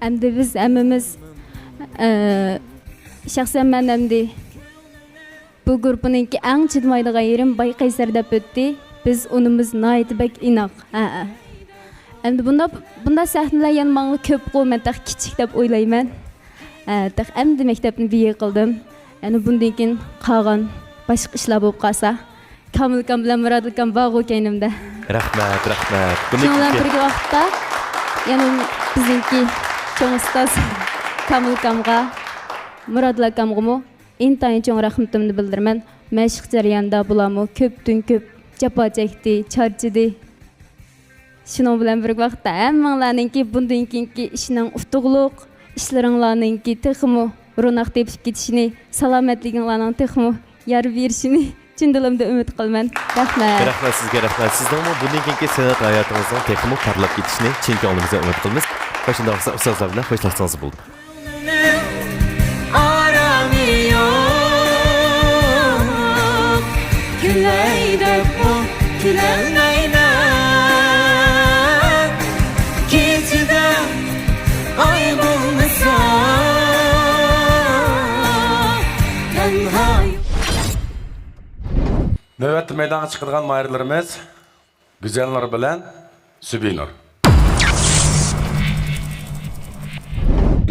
ئەمدى بىز ھەممىمىز، ئە، شەخسەن مەن ئەمدى بۇ گۇرۇپپىنىڭكى ئەڭ چىدىمايدىغان يېرىم باي قەيسەر دەپ ئۆتتى. بىز ئۇنىمىز ناھايىتى بەك ئىناق. ھەئە. ئەمدى بۇنداق، بۇنداق سەھنىلەر يەنە ماڭا كۆپقۇ، مەن تېخى كىچىك دەپ ئويلايمەن. ھە، تېخى ئەمدى مەكتەپنى بىر يىل قىلدىم. يەنە بۇندىن كېيىن قالغان باشقا ئىشلار بولۇپ قالسا، كامىل ئاكام بىلەن مۇرادىل ئاكام بارغۇ كەينىمدە. رەھمەت، رەھمەت. بۇنى شۇنىڭ بىلەن كېيىن بىرگە ۋاقىتتا يەنە بىزنىڭكى چوڭ ئۇستاز كامىل ئاكامغا، مۇرادىل ئاكامغىمۇ ئىنتايىن چوڭ رەھمىتىمنى بىلدۈرىمەن. مەشىق جەريانىدا بۇلارمۇ كۆپتىن كۆپ جاپا چەكتى، چارچىدى. شۇنىڭ بىلەن بىر ۋاقىتتا ھەممىڭلارنىڭكى بۇندىن كېيىنكى ئىشنىڭ ئۇتۇقلۇق، ئىشلىرىڭلارنىڭكى تېخىمۇ روناق تېپىپ كېتىشىنى، سالامەتلىكىڭلارنىڭ تېخىمۇ يار بېرىشىنى چىن دىلىمدىن ئۈمىد قىلىمەن. رەھمەت. رەھمەت سىزگە، رەھمەت. سىزنىڭمۇ بۇندىن كېيىنكى سەنئەت ھاياتىڭىزنىڭ تېخىمۇ پارلاپ كېتىشىنى چىن كۆڭلىمىزدىن ئۈمىد قىلىمىز. مۇشۇنداق بولسا ئۇستازلار بىلەن خوشلاشسىڭىز بولىدۇ. ئارامى يوق، كۈلەي دەپمۇ كۈلەلمەيمەن. كېچىدە ئاي بولمىسا، تەنھا. نۆۋەتتە مەيدانغا چىقىدىغان ماھىرلىرىمىز گۈزەلنۇر بىلەن سۈبىنۇر.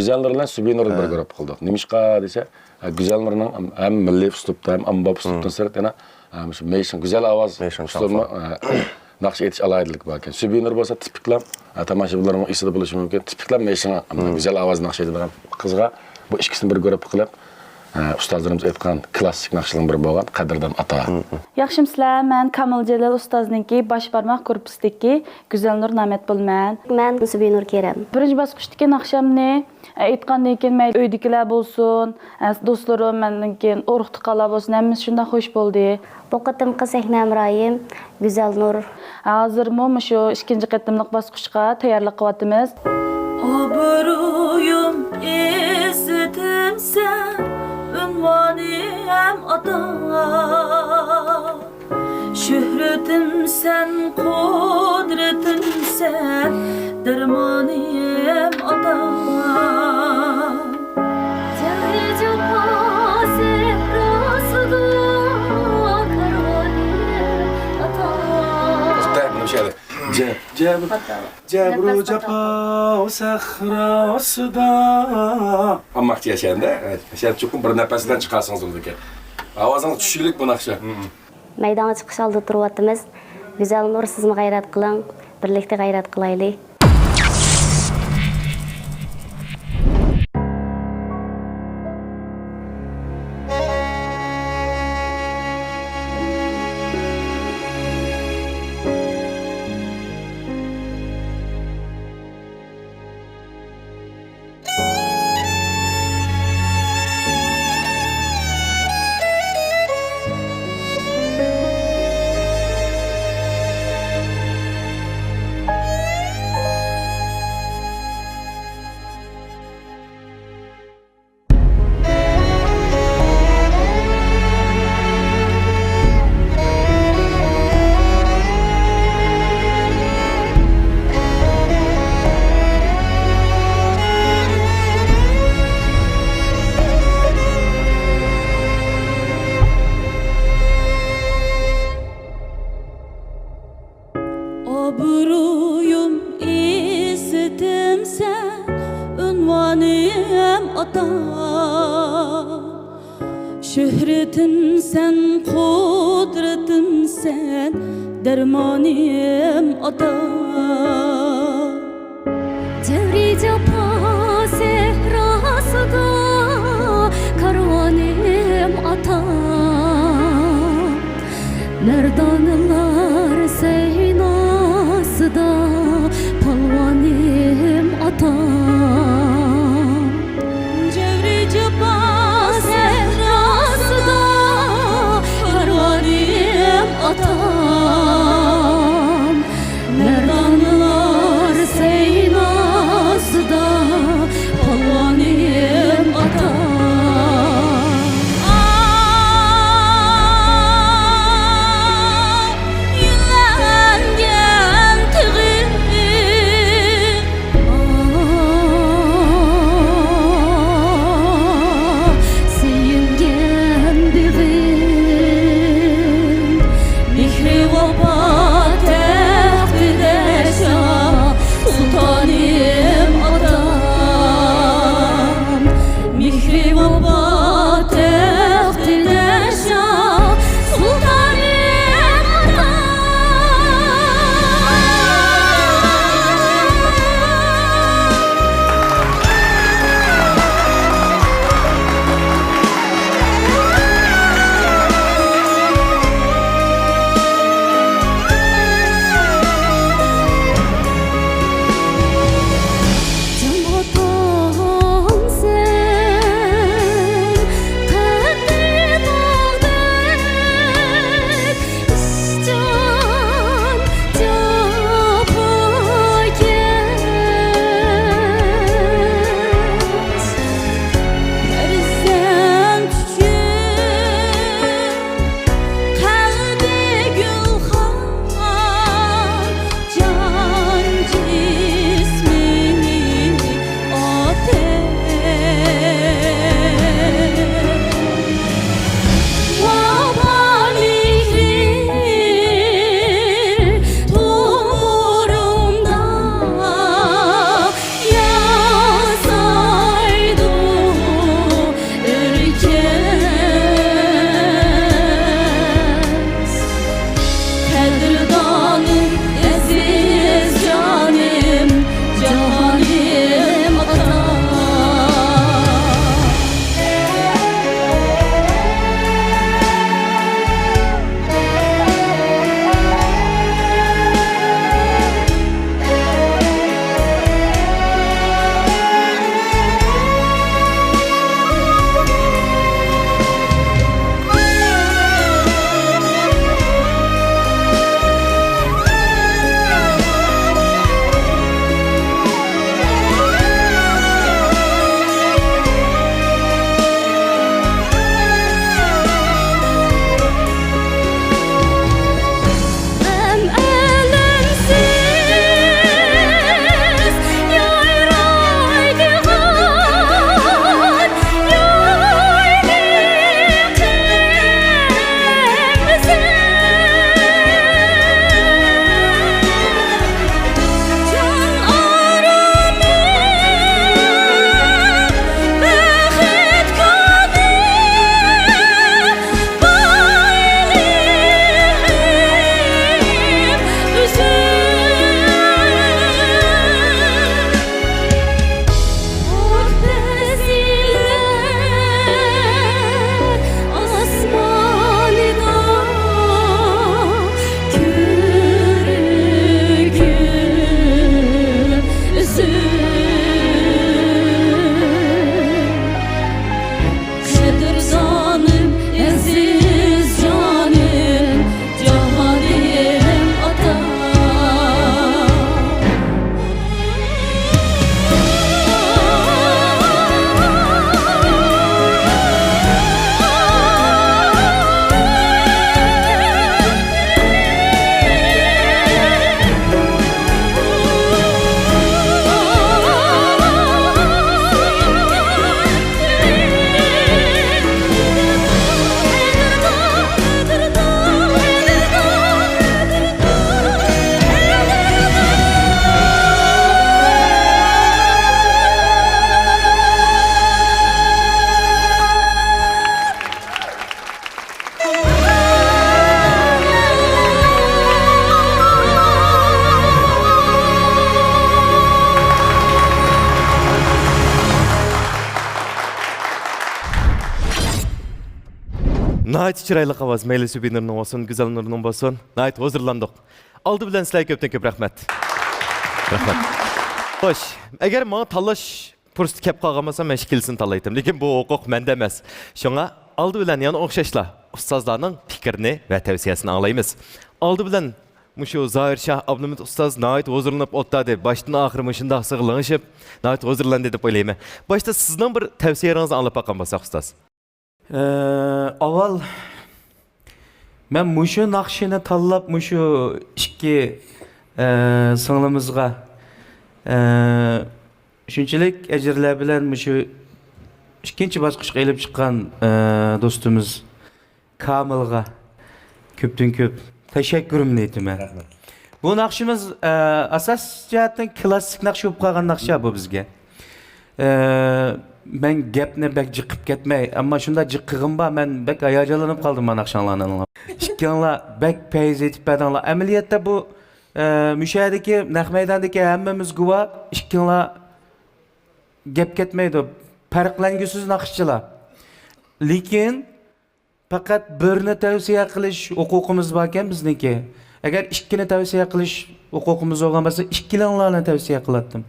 گۈزەلنۇر بىلەن سۈبىنۇرنى بىر گۇرۇپپا قىلدۇق. نېمىشقا دېسە، ھە، گۈزەلنۇرنىڭ ھەم مىللىي ئۇسلۇبتا، ھەم ئاممىباب ئۇسلۇبتىن سىرت يەنە، ھە، مۇشۇ مېيشىڭ، گۈزەل ئاۋاز ئۇسلۇبىمۇ، ھە، ناخشا ئېيتىش ئالاھىدىلىكى بار ئىكەن. سۈبىنۇر بولسا تىپىكلا، ھە، تاماشىبىنلارنىڭ ئېسىدە بولۇشى مۇمكىن، تىپىكلا مېيشىڭ، گۈزەل ئاۋاز ناخشا ئېيتىدىغان قىزغا بۇ ئىككىسىنى بىر گۇرۇپپا قىلىپ، ئە، ئۇستازلىرىمىز ئېيتقان كلاسسىك ناخشىلارنىڭ بىرى بولغان قەدىردان ئاتا. ياخشىمۇسىلەر؟ مەن كامىل جېلىل ئۇستازنىڭكى باش بارماق گۇرۇپپىسىدىكى گۈزەلنۇر نامەت بولىمەن. مەن سۈبىنۇر كېرەم. بىرىنچى باسقۇچتىكى ناخشامنى، ئە، ئېيتقاندىن كېيىن مەيلى ئۆيدىكىلەر بولسۇن، ئە، دوستلىرىم، مەندىن كېيىن ئۇرۇق-تۇغقانلار بولسۇن، ھەممىسى شۇنداق خۇش بولدى. بۇ قېتىمقى سەھنە ھەمراھىم گۈزەلنۇر. ھازىرمۇ مۇشۇ ئىككىنچى قېتىملىق باسقۇچقا تەييارلىق قىلىۋاتىمىز. ئابرۇيۇم ئىززىتىمسەن، ئۇنۋانىم ئاتا. شۆھرىتىمسەن، قۇدرىتىمسەن، دەرمانىم ئاتا. جەبرى جاپا سەھراسىدا كارۋانىم ئاتا. توختاڭ، مۇشۇ يەردە. جە-، جەبر-، جەبرۇ جاپا سەھراسىدا. ئامماقچى ياشايمدا، ياشاپ چوقۇم بىر نەپەس بىلەن چىقارسىڭىز بولىدىكەن. ئاۋازىڭىز چۈشكۈنلۈك بۇ ناخشا. مەيدانغا چىقىش ئالدىدا تۇرۇۋاتىمىز. گۈزەلنۇر، سىزمۇ غەيرەت قىلىڭ، بىرلىكتە غەيرەت قىلايلى. ئابرۇيۇم ئىززىتىمسەن، ئۇنۋانىم ئاتا. شۆھرىتىمسەن، قۇدرىتىمسەن، دەرمانىم ئاتا. جەۋرى جاپا سەھراسىدا كارۋانىم ئاتا. ناھايىتى چىرايلىق ئاۋاز، مەيلى سۈبىنۇرنىڭ بولسۇن، گۈزەلنۇرنىڭ بولسۇن. ناھايىتى ھۇزۇرلاندۇق. ئالدى بىلەن سىلەرگە كۆپتىن كۆپ رەھمەت. رەھمەت. خوش، ئەگەر ماڭا تاللاش پۇرسىتى كەپ قالغان بولسا، مەن ئىككىلىسىنى تاللايتتىم. لېكىن بۇ ھوقۇق مەندە ئەمەس. شۇڭا ئالدى بىلەن يەنە ئوخشاشلا ئۇستازلارنىڭ پىكرىنى ۋە تەۋسىيەسىنى ئاڭلايمىز. ئالدى بىلەن مۇشۇ زاھىر شاھ ئابلىمىت ئۇستاز ناھايىتى ھۇزۇرلىنىپ ئولتۇردى. باشتىن ئاخىر مۇشۇنداق سىغلىڭىشىپ، ناھايىتى ھۇزۇرلاندى دەپ ئويلايمەن. باشتا سىزنىڭ بىر تەۋسىيەلىرىڭىزنى ئاڭلاپ باققان بولساق، ئۇستاز. ئە، ئاۋۋال مەن مۇشۇ ناخشىنى تاللاپ، مۇشۇ ئىككى، ئە، سىڭلىمىزغا، ئە، شۇنچىلىك ئەجىرلەر بىلەن مۇشۇ ئىككىنچى باسقۇچقا ئېلىپ چىققان، ئە، دوستىمىز كامىلغا كۆپتىن كۆپ تەشەككۈرۈمنى ئېيتىمەن. رەھمەت. بۇ ناخشىمىز، ئە، ئاساس جەھەتتىن كلاسسىك ناخشا بولۇپ قالغان ناخشا بۇ بىزگە. ئە، مەن گەپنى بەك جىق قىلىپ كەتمەي، ئەمما شۇنداق جىق قىلغىنىم بار، مەن بەك ھاياجانلىنىپ قالدىم مانا ناخشاڭلارنى ئاڭلاپ. ئىككىڭلار بەك پەيز ئېيتىپ بەردىڭلار. ئەمەلىيەتتە بۇ، ئە، مۇشۇ يەردىكى نەق مەيداندىكى ھەممىمىز گۇۋاھ، ئىككىڭلار گەپ كەتمەيدۇ. پەرقلەنگۈسىز ناخشىچىلار. لېكىن پەقەت بىرنى تەۋسىيە قىلىش ھوقۇقىمىز باركەن بىزنىڭكى. ئەگەر ئىككىنى تەۋسىيە قىلىش ھوقۇقىمىز بولغان بولسا، ئىككىلەڭلارنى تەۋسىيە قىلاتتىم.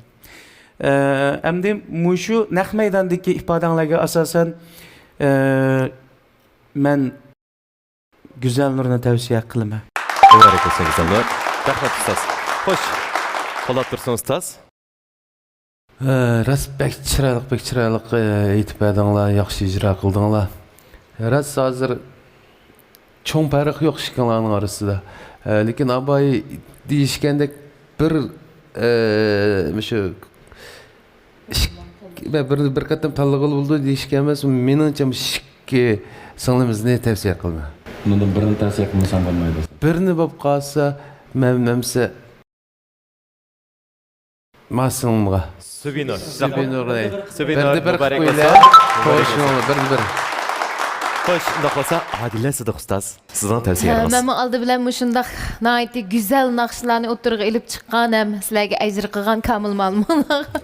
ئە، ئەمدى مۇشۇ نەق مەيداندىكى ئىپادەڭلارگە ئاساسەن، ئە، مەن گۈزەلنۇرنى تەۋسىيە قىلىمەن. مۇبارەك بولسۇن، گۈزەلنۇر. رەھمەت، ئۇستاز. خوش. پولات تۇرسۇن، ئۇستاز. ھە، راست بەك چىرايلىق، بەك چىرايلىق، ئە، ئېيتىپ بەردىڭلار، ياخشى ئىجرا قىلدىڭلار. راست ھازىر چوڭ پەرق يوق ئىككىڭلارنىڭ ئارىسىدا. ئە، لېكىن ئاباي دېيىشكەندەك بىر، ئە، مۇشۇ ئىك-، بىر، بىر قېتىم تاللىغىلى بولىدۇ دېيىشكەن ئەمەس، مېنىڭچە مۇشۇ ئىككى سىڭلىمىزنى تەۋسىيە قىلىمەن. ئۇنىڭدىن بىرىنى تەۋسىيە قىلمىسام بولمايدۇ. بىرنى بولۇپ قالسا، مەن، مەمسە ماسىڭغا. سۈبىنۇر. سۈبىنۇر. سۈبىنۇر، بىردە بىر مۇبارەك قىلىپ بولسۇن. قويىلى. خوش، بىردە بىر. خوش، ئۇنداق بولسا، ئادىلە سىدىق ئۇستاز، سىزنىڭ تەۋسىيەڭىز. مەنمۇ ئالدى بىلەن مۇشۇنداق ناھايىتى گۈزەل ناخشىلارنى ئوتتۇرىغا ئېلىپ چىققان ھەم سىلەرگە ئەجىر قىلغان كامىل مالىمانلارغا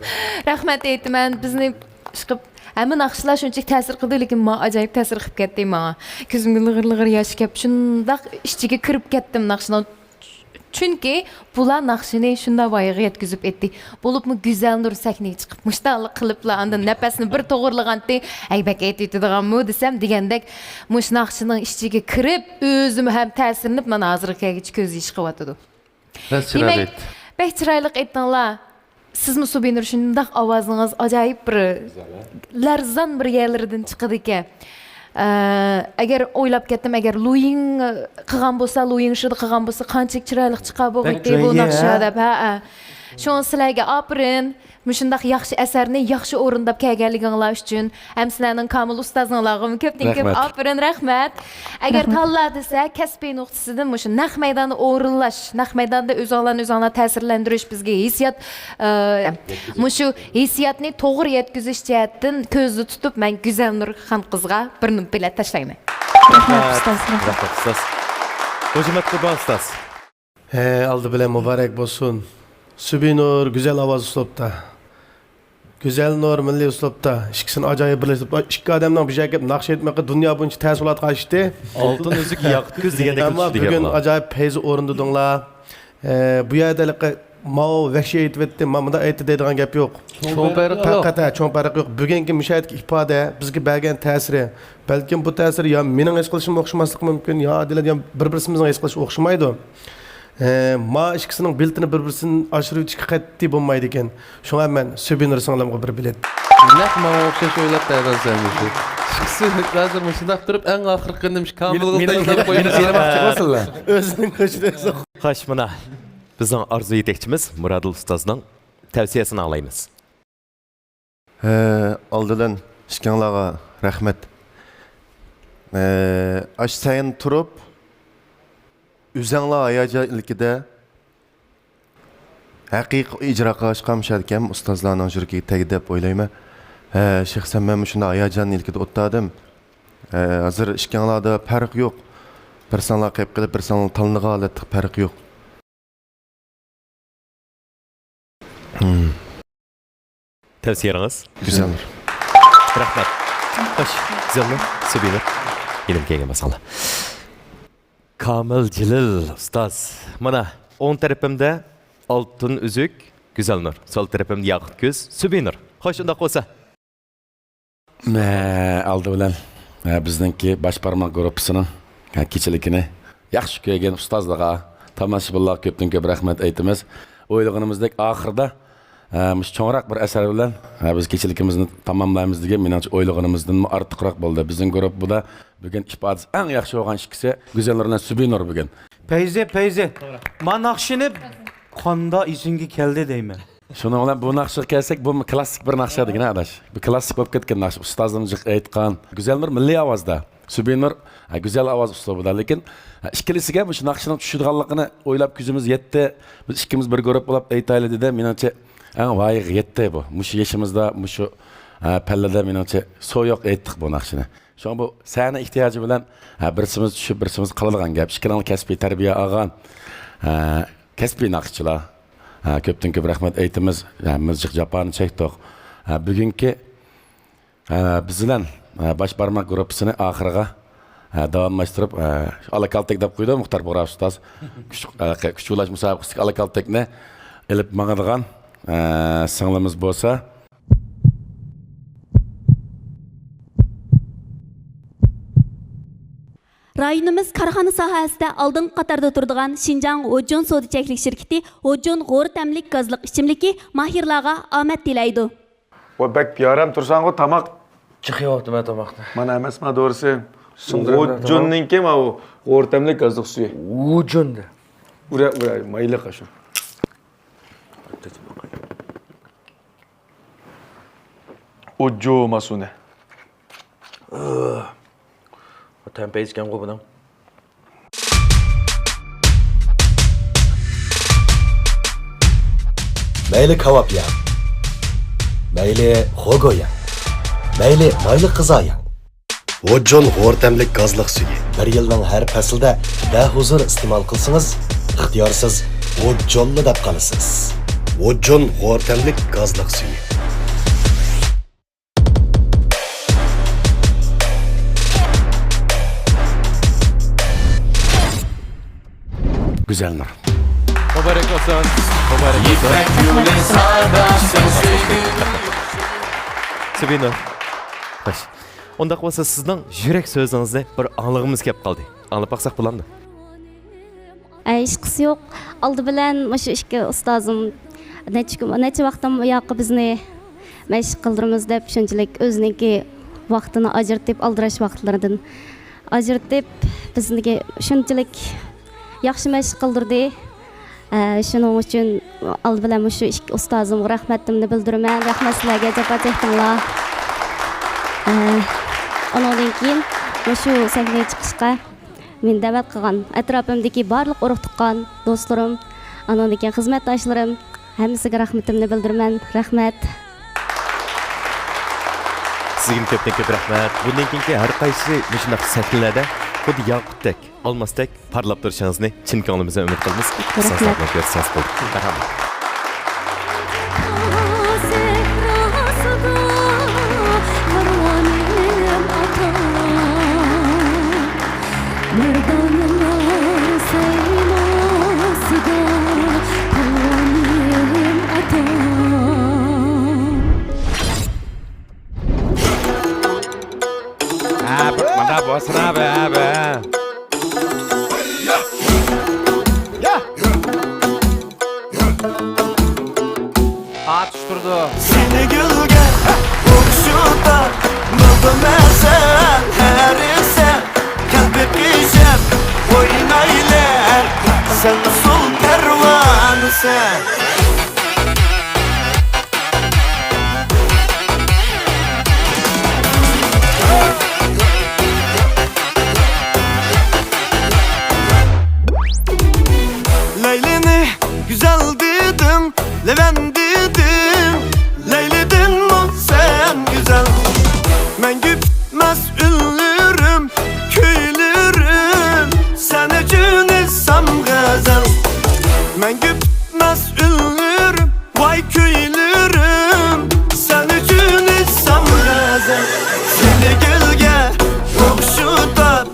رەھمەت ئېيتىمەن. بىزنى ئىشقىپ ھەممە ناخشىلار شۇنچىلىك تەسىر قىلدى، لېكىن ماڭا ئاجايىپ تەسىر قىلىپ كەتتى ماڭا. كۆزۈمگە لىغىر-لىغىر ياش كەپ، شۇنداق ئىچىگە كىرىپ كەتتىم ناخشىنىڭ. چۈنكى بۇلار ناخشىنى شۇنداق ۋايىغا يەتكۈزۈپ ئەتتى. بولۇپمۇ گۈزەلنۇر سەھنىگە چىقىپ، مۇشتاقلىق قىلىپلا، ئاندىن نەپەسنى بىر توغرىلىغانتى، «ئەي، بەك ئېيتىۋېتىدىغانمۇ؟» دېسەم، دېگەندەك، مۇشۇ ناخشىنىڭ ئىچىگە كىرىپ، ئۆزىمۇ ھەم تەسىرلىنىپ، مانا ھازىرغا كەلگۈچە كۆز يېشى قىلىۋاتىدۇ. راست چىرايلىق دېمەك، ئېيت. بەك چىرايلىق ئېيتتىڭلار. سىزمۇ سۇبىنۇر شۇنداق ئاۋازىڭىز ئاجايىپ بىر لەرزان بىر يەرلىرىدىن چىقىدىكەن. ئە، ئەگەر ئويلاپ كەتتىم، ئەگەر لۇيىڭ قىلغان بولسا، لۇيىڭ شىدا قىلغان بولسا، قانچىلىك چىرايلىق چىقار بولغىيتتى بۇ ناخشا دەپ. ھە، ھە. شۇڭا سىلەرگە ئاپىرىن. مۇشۇنداق ياخشى ئەسەرنى ياخشى ئورۇنداپ كەلگەنلىكىڭلار ئۈچۈن ھەم سىلەرنىڭ كامىل ئۇستازىڭلارغىمۇ كۆپتىن كۆپ رەھمەت. ئاپىرىن، رەھمەت. ئەگەر رەھمەت. تاللا دېسە، كەسپىي نۇقتىسىدىن مۇشۇ نەق مەيداندا ئورۇنلاش، نەق مەيداندا ئۆزۈڭلارنى ئۆزۈڭلار تەسىرلەندۈرۈش بىزگە ھېسسىيات، ئە، مۇشۇ ھېسسىياتنى توغرا يەتكۈزۈش جەھەتتىن كۆزدە تۇتۇپ، مەن گۈزەلنۇر خانقىزغا بىر بېلەت تاشلايمەن. رەھمەت، ئۇستاز. رەھمەت، ئۇستاز. خوش ئامەت قۇربان ئۇستاز. ھە، ئالدى بىلەن مۇبارەك بولسۇن. سۈبىنۇر گۈزەل ئاۋاز ئۇسلۇبتا. گۈزەلنۇر مىللىي ئۇسلۇبتا. ئىككىسىنى ئاجايىپ بىرلەشتۈرۈپ، ئىككى ئادەمنىڭ بىر يەرگە كېلىپ ناخشا ئېيتماقى دۇنيا بويىچە تەس بولۇۋاتقان ئىشتى. ئالتۇن ئۈزۈك ياقۇت كۆز دېگەندەك. ئەمما بۈگۈن ئاجايىپ پەيزى ئورۇندىدىڭلار. ئە، بۇ يەردە ھېلىقى ماۋۇ ۋەھشىي ئېيتىۋەتتى، مانا مۇنداق ئېيتتى دەيدىغان گەپ يوق. چوڭ پەرق يوق. پەقەت، ھە، چوڭ پەرق يوق. بۈگۈنكى مۇشۇ يەردىكى ئىپادە بىزگە بەرگەن تەسىرى، بەلكىم بۇ تەسىر يا مېنىڭ ھېس قىلىشىم ئوخشىماسلىقى مۇمكىن، يا ئادىلە يا بىر-بىرسىمىزنىڭ ھېس قىلىشى ئوخشىمايدۇ. ئە، ما ئىككىسىنىڭ بېلىتىنى بىر-بىرسىدىن ئاشۇرۇۋېتىشكە قەتئىي بولمايدىكەن. شۇڭا مەن سۈبىنۇر سىڭلىمغا بىر بېلەت. نەق ماڭا ئوخشاش ئويلاپ بەردىڭ سەن مۇشۇ. ئىككىسى ھازىر مۇشۇنداق تۇرۇپ، ئەڭ ئاخىرقى نېمىش كامىلغا تەگلەپ قويدى. ئۆزىنىڭ كۆچىدە. خوش، مانا، بىزنىڭ ئارزۇ يېتەكچىمىز مۇرادىل ئۇستازنىڭ تەۋسىيەسىنى ئاڭلايمىز. ھە، ئالدىدىن ئىككىڭلارغا رەھمەت. ھە، ئاشۇ سەھنىدە تۇرۇپ، ئۆزەڭلار ھاياجان ئىلكىدە ھەقىقىي ئىجرا قىلغاچقا، مۇشۇ يەردىكى ھەممە ئۇستازلارنىڭ يۈرىكىگە تەگدى دەپ ئويلايمەن. ھە، شەخسەن مەنمۇ شۇنداق ھاياجان ئىلكىدە ئولتۇردۇم. ھە، ھازىر ئىككىڭلاردا پەرق يوق. بىرسىڭلار قېلىپ قېلىپ، بىرسىڭلار تاللىنىدىغان ھالەتتە پەرق يوق. تەۋسىيەڭىز؟ گۈزەلنۇر. رەھمەت. خوش، گۈزەلنۇر، سۈبىنۇر. يېنىمغا كەلگەن بولساڭلار. كامىل جېلىل ئۇستاز. مانا، ئوڭ تەرىپىمدە ئالتۇن ئۈزۈك، گۈزەلنۇر. سول تەرىپىمدە ياقۇت كۆز، سۈبىنۇر. خوش، ئۇنداق بولسا. مە، ئالدى بىلەن، ھە، بىزنىڭكى باش بارماق گۇرۇپپىسىنىڭ، ھە، كېچىلىكىنى ياخشى كۆرگەن ئۇستازلارغا، تاماشىبىنلارغا كۆپتىن كۆپ رەھمەت ئېيتىمىز. ئويلىغىنىمىزدەك ئاخىرىدا، ھە، مۇشۇ چوڭراق بىر ئەسەر بىلەن، ھە، بىز كېچىلىكىمىزنى تاماملايمىز دېگەن، مېنىڭچە، ئويلىغىنىمىزدىنمۇ ئارتۇقراق بولدى. بىزنىڭ گۇرۇپپىدا بۈگۈن ئىپادىسى ئەڭ ياخشى بولغان ئىككىسى گۈزەلنۇر بىلەن سۈبىنۇر بۈگۈن. پەيزى، پەيزى، ما ناخشىنى قاندا ئېسىڭگە كەلدى دەيمەن. شۇنىڭ بىلەن بۇ ناخشىغا كەلسەك، بۇ كلاسسىك بىر ناخشا دېگىنە، ئاداش. بۇ كلاسسىك بولۇپ كەتكەن ناخشا. ئۇستازىمىز جىق ئېيتقان. گۈزەلنۇر مىللىي ئاۋازدا. سۈبىنۇر، ھە، گۈزەل ئاۋاز ئۇسلۇبىدا. لېكىن، ھە، ئىككىلىسىگە مۇشۇ ناخشىنىڭ چۈشىدىغانلىقىنى ئويلاپ كۆزىمىز يەتتى. بىز ئىككىمىز بىر گۇرۇپپا بولۇپ ئېيتايلى دېدى. مېنىڭچە، ئەڭ ۋايىغا يەتتى بۇ. مۇشۇ يېشىمىزدا، مۇشۇ، ھە، پەللىدە، مېنىڭچە، سويۇق ئېيتتۇق بۇ ناخشىنى. شۇڭا بۇ سەھنە ئېھتىياجى بىلەن، ھە، بىرسىمىز چۈشۈپ، بىرسىمىز قالىدىغان گەپ. ئىككىلەڭلار كەسپىي تەربىيە ئالغان، ھە، كەسپىي ناخشىچىلار. ھە، كۆپتىن كۆپ رەھمەت ئېيتىمىز. ھەممىمىز جىق جاپانى چەكتۇق. ھە، بۈگۈنكى، ھە، بىز بىلەن، ھە، باش بارماق گۇرۇپپىسىنى ئاخىرىغا، ھە، داۋاملاشتۇرۇپ، ھە، شۇ ئالا كالتەك دەپ قويدى مۇختار بۇغراش ئۇستاز. كۈچ، ھە، كۈچ ئۇلاش مۇسابىقىسىدىكى ئالا كالتەكنى ئېلىپ ماڭىدىغان، ھە، سىڭلىمىز بولسا، رايونىمىز كارخانا ساھەسىدە ئالدىنقى قاتاردا تۇرىدىغان شىنجاڭ ھوججون سودا چەكلىك شىركىتى ھوججون غورا تەملىك گازلىق ئىچىملىكى ماھىرلارغا ئومەك تىلەيدۇ. ۋاي، بەك بىئارام تۇرساڭغۇ، تاماق. چىقىۋاپتىمەن تاماقنى. مانا ئەمەسما دورىسى. سىڭدۈرۈپ ھوججوننىڭكى ماۋۇ غورا تەملىك گازلىق سۈيى. ھوججون دە. ئۇرە، ئۇرە، مايلىق ئاشۇ. ھوججو ماسۇنى. تەمپەيزىكەنغۇ بۇنىڭ. مەيلى كاۋاپ يەڭ، مەيلى خوگو يەڭ، مەيلى مايلىق غىزا يەڭ. ھوججون غورا تەملىك گازلىق سۈيى. بىر يىلنىڭ ھەر پەسلىدە بەھۇزۇر ئىستېمال قىلسىڭىز، ئىختىيارسىز ھوججونلا دەپ قالىسىز. ھوججون غورا تەملىك گازلىق سۈيى. گۈزەلنۇر. مۇبارەك بولسۇن. مۇبارەك بولسۇن. يىپەك يولى ساداسى سۆيگۈ. سۈبىنۇر. خوش. ئۇنداق بولسا سىزنىڭ يۈرەك سۆزىڭىزنى بىر ئاڭلىغۇمىز كەپ قالدى. ئاڭلاپ باقساق بولامدۇ؟ ئەي، ھېچقىسى يوق. ئالدى بىلەن مۇشۇ ئىككى ئۇستازىم نەچچە كۈن، نەچچە ۋاقىتتىن بۇياققا بىزنى مەشىق قىلدۇرىمىز دەپ شۇنچىلىك ئۆزىنىڭكى ۋاقتىنى ئاجرىتىپ، ئالدىراش ۋاقىتلىرىدىن ئاجرىتىپ، بىزنىڭكى شۇنچىلىك ياخشى مەشىق قىلدۇردى. ئە، شۇنىڭ ئۈچۈن ئالدى بىلەن مۇشۇ ئىككى ئۇستازىمغا رەھمىتىمنى بىلدۈرىمەن. رەھمەت سىلەرگە، جاپا چەكتىڭلار. ئە، ئۇنىڭدىن كېيىن مۇشۇ سەھنىگە چىقىشقا مېنى دەۋەت قىلغان ئەتراپىمدىكى بارلىق ئۇرۇق-تۇغقان، دوستلىرىم، ئانىڭدىن كېيىن خىزمەتداشلىرىم، ھەممىسىگە رەھمىتىمنى بىلدۈرىمەن. رەھمەت. سىزگىمۇ كۆپتىن كۆپ رەھمەت. بۇندىن كېيىنكى ھەر قايسى مۇشۇنداق سەھنىلەردە خۇددى ياقۇتتەك، ئالماستەك پارلاپ تۇرۇشىڭىزنى چىن كۆڭلىمىزدىن ئۈمىد قىلىمىز. رەھمەت. ئۇستازلار بىلەن كۆرۈشسىڭىز بولدى. مەرھەمەت. سەھراسىدا كارۋانىم ئاتا، مەردانىلار سەيناسىدا پالۋانىم ئاتا. ھە، مانا بولسۇن، ھە، بە، بە. ئاتۇش تۇرىدۇ. سېنى گۈلگە ئوخشىتار، مىلتىق مەسەل ھەرىسە، كەل بېقىشىپ ئوينايلى، سەن ئۇسسۇل پەرۋانىسەن. لەيلىنى گۈزەل دېدىڭ، لەۋەن دېدىڭ، لەيلىدىنمۇ سەن گۈزەل. مەڭگۈ پۈتمەس ئۈنلىرىم، كۈيلىرىم، سەن ئۈچۈن ئېيتسام غەزەل. مەڭگۈ پۈتمەس ئۈنلىرىم، ۋاي كۈيلىرىم، سەن ئۈچۈن ئېيتسام غەزەل. سېنى گۈلگە ئوخشىتار،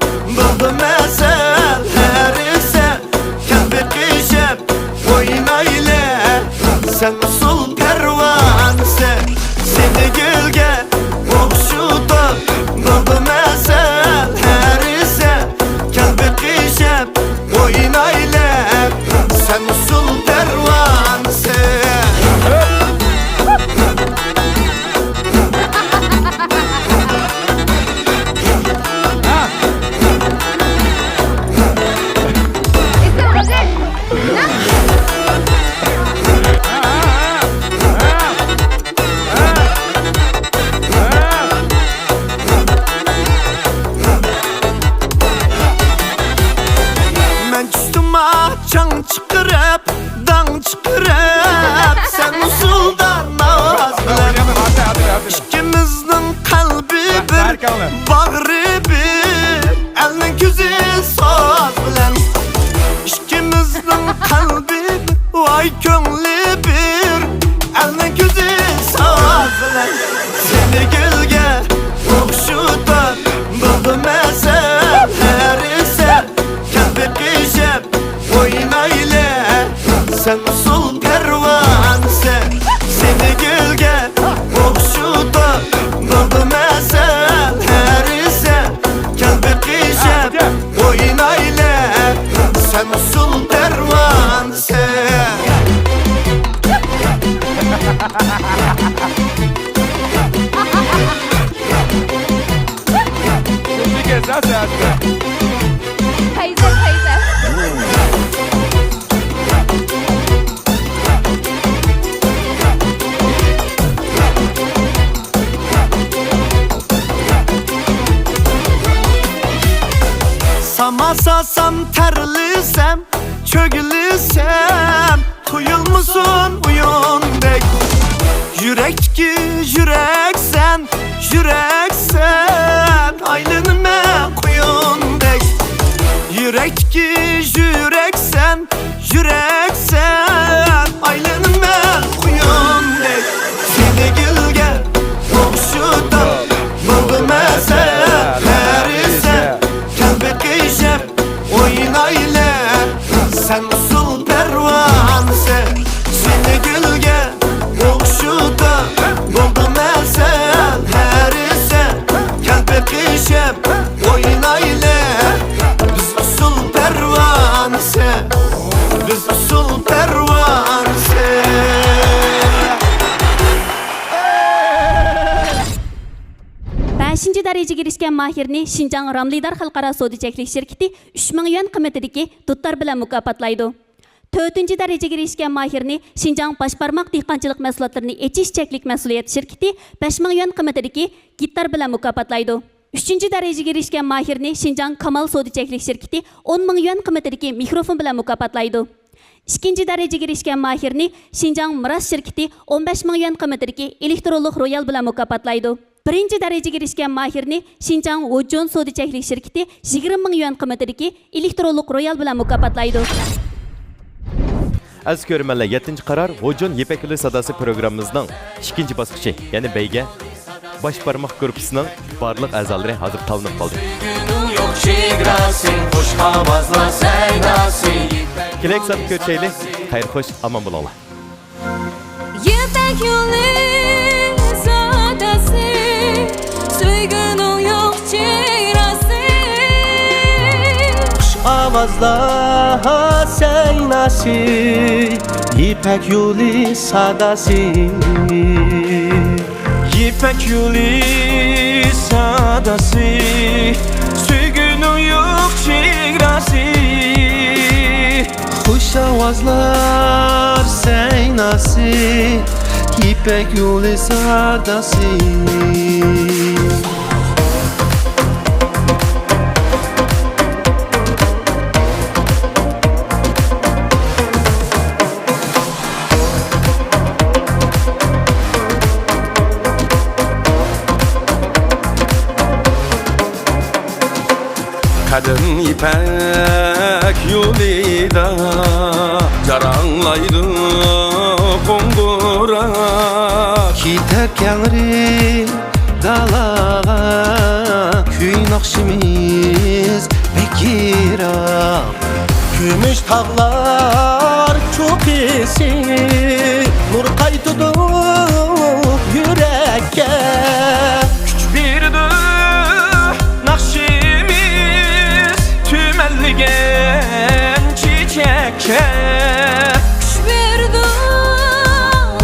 بولدۇم ئەزەل ھەرىسە، كەل بېقىشىپ ئوينايلى، سەن ئۇسسۇل پەرۋانىسى. پەيزە، پەيزە. ساما ساسام، تەرلىسەم، چۆگىلىسەم، تۇيۇلمىسۇن ئويۇندەك. يۈرەكتىكى يۈرەكسەن، يۈرەكسەن، ئايلىنىمەن قۇيۇندەك. يۈرەكتىكى يۈرەكسەن، يۈرەكسەن، ئايلىنىمەن قۇيۇندەك. سېنى گۈلگە ئوخشىتىپ بولدۇم ئەزەل ھەرىسە، كەل بېقىشىپ ئوينايلى، سەن ئۇسسۇل پەرۋانىسى. سېنى گۈلگە ئوخشىتىپ بولدۇم ئەزەل ھەرىسە، كەل بېقىشىپ ئوينايلى، بىز ئۇسسۇل پەرۋانىسى، بىز ئۇسسۇل پەرۋانىسى. بەشىنچى دەرىجىگە ئېرىشكەن ماھىرنى شىنجاڭ راملىدار خەلقئارا سودا چەكلىك شىركىتى ئۈچ مىڭ يۈەن قىممىتىدىكى دۇتار بىلەن مۇكاپاتلايدۇ. تۆتىنچى دەرىجىگە ئېرىشكەن ماھىرنى شىنجاڭ باش بارماق دېھقانچىلىق مەھسۇلاتلىرىنى ئېچىش چەكلىك مەسئۇلىيەت شىركىتى بەش مىڭ يۈەن قىممىتىدىكى گىتار بىلەن مۇكاپاتلايدۇ. ئۈچىنچى دەرىجىگە ئېرىشكەن ماھىرنى شىنجاڭ كامال سودا چەكلىك شىركىتى ئون مىڭ يۈەن قىممىتىدىكى مىكروفون بىلەن مۇكاپاتلايدۇ. ئىككىنچى دەرىجىگە ئېرىشكەن ماھىرنى شىنجاڭ مىراس شىركىتى ئون بەش مىڭ يۈەن قىممىتىدىكى ئېلېكترونلۇق رويال بىلەن مۇكاپاتلايدۇ. بىرىنچى دەرىجىگە ئېرىشكەن ماھىرنى شىنجاڭ ۋۇجۇن سودا چەكلىك شىركىتى يىگىرمە مىڭ يۈەن قىممىتىدىكى ئېلېكترونلۇق رويال بىلەن مۇكاپاتلايدۇ. ئەزىز كۆرۈرمەنلەر، يەتتىنچى قارار ۋۇجۇن يىپەك يولى ساداسى پروگراممىمىزنىڭ ئىككىنچى باسقۇچى، يەنى بەيگە باش بارماق گۇرۇپپىسىنىڭ بارلىق ئەزالىرى ھازىر تاللىنىپ قالدى. سۆيگۈنىڭ يوق چېگراسى، خۇش ئاۋازلار سەيناسى. كېلەك ساندا كۆرۈشەيلى. خەير خوش، ئامان بولۇڭلار. يىپەك يولى ساداسى، سۆيگۈنىڭ يوق چېگراسى. خۇش ئاۋازلار سەيناسى، يىپەك يولى ساداسى. يىپەك يولى ساداسى، سۆيگۈنىڭ يوق چېگراسى. خۇش ئاۋازلار سەيناسى، يىپەك يولى ساداسى. قەدىم يىپەك يولىدا جاراڭلايدۇ قوڭغۇراق. كېتەر كەڭرى دالاغا، كۈي ناخشىمىز بەك يىراق. كۈمۈش تاغلار چوققىسى نۇر قايتىدۇ يۈرەككە. كۈچ بېرىدۇ ناخشىمىز تۈمەنلىگەن چېچەككە. كۈچ بېرىدۇ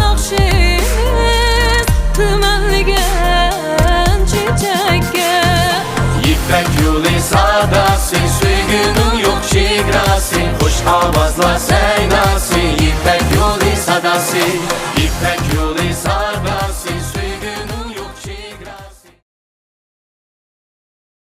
ناخشىمىز تۈمەنلىگەن چېچەككە. يىپەك يولى ساداسى، سۆيگۈنىڭ يوق چېگراسى، خۇش ئاۋازلار سەيناسى، يىپەك يولى ساداسى.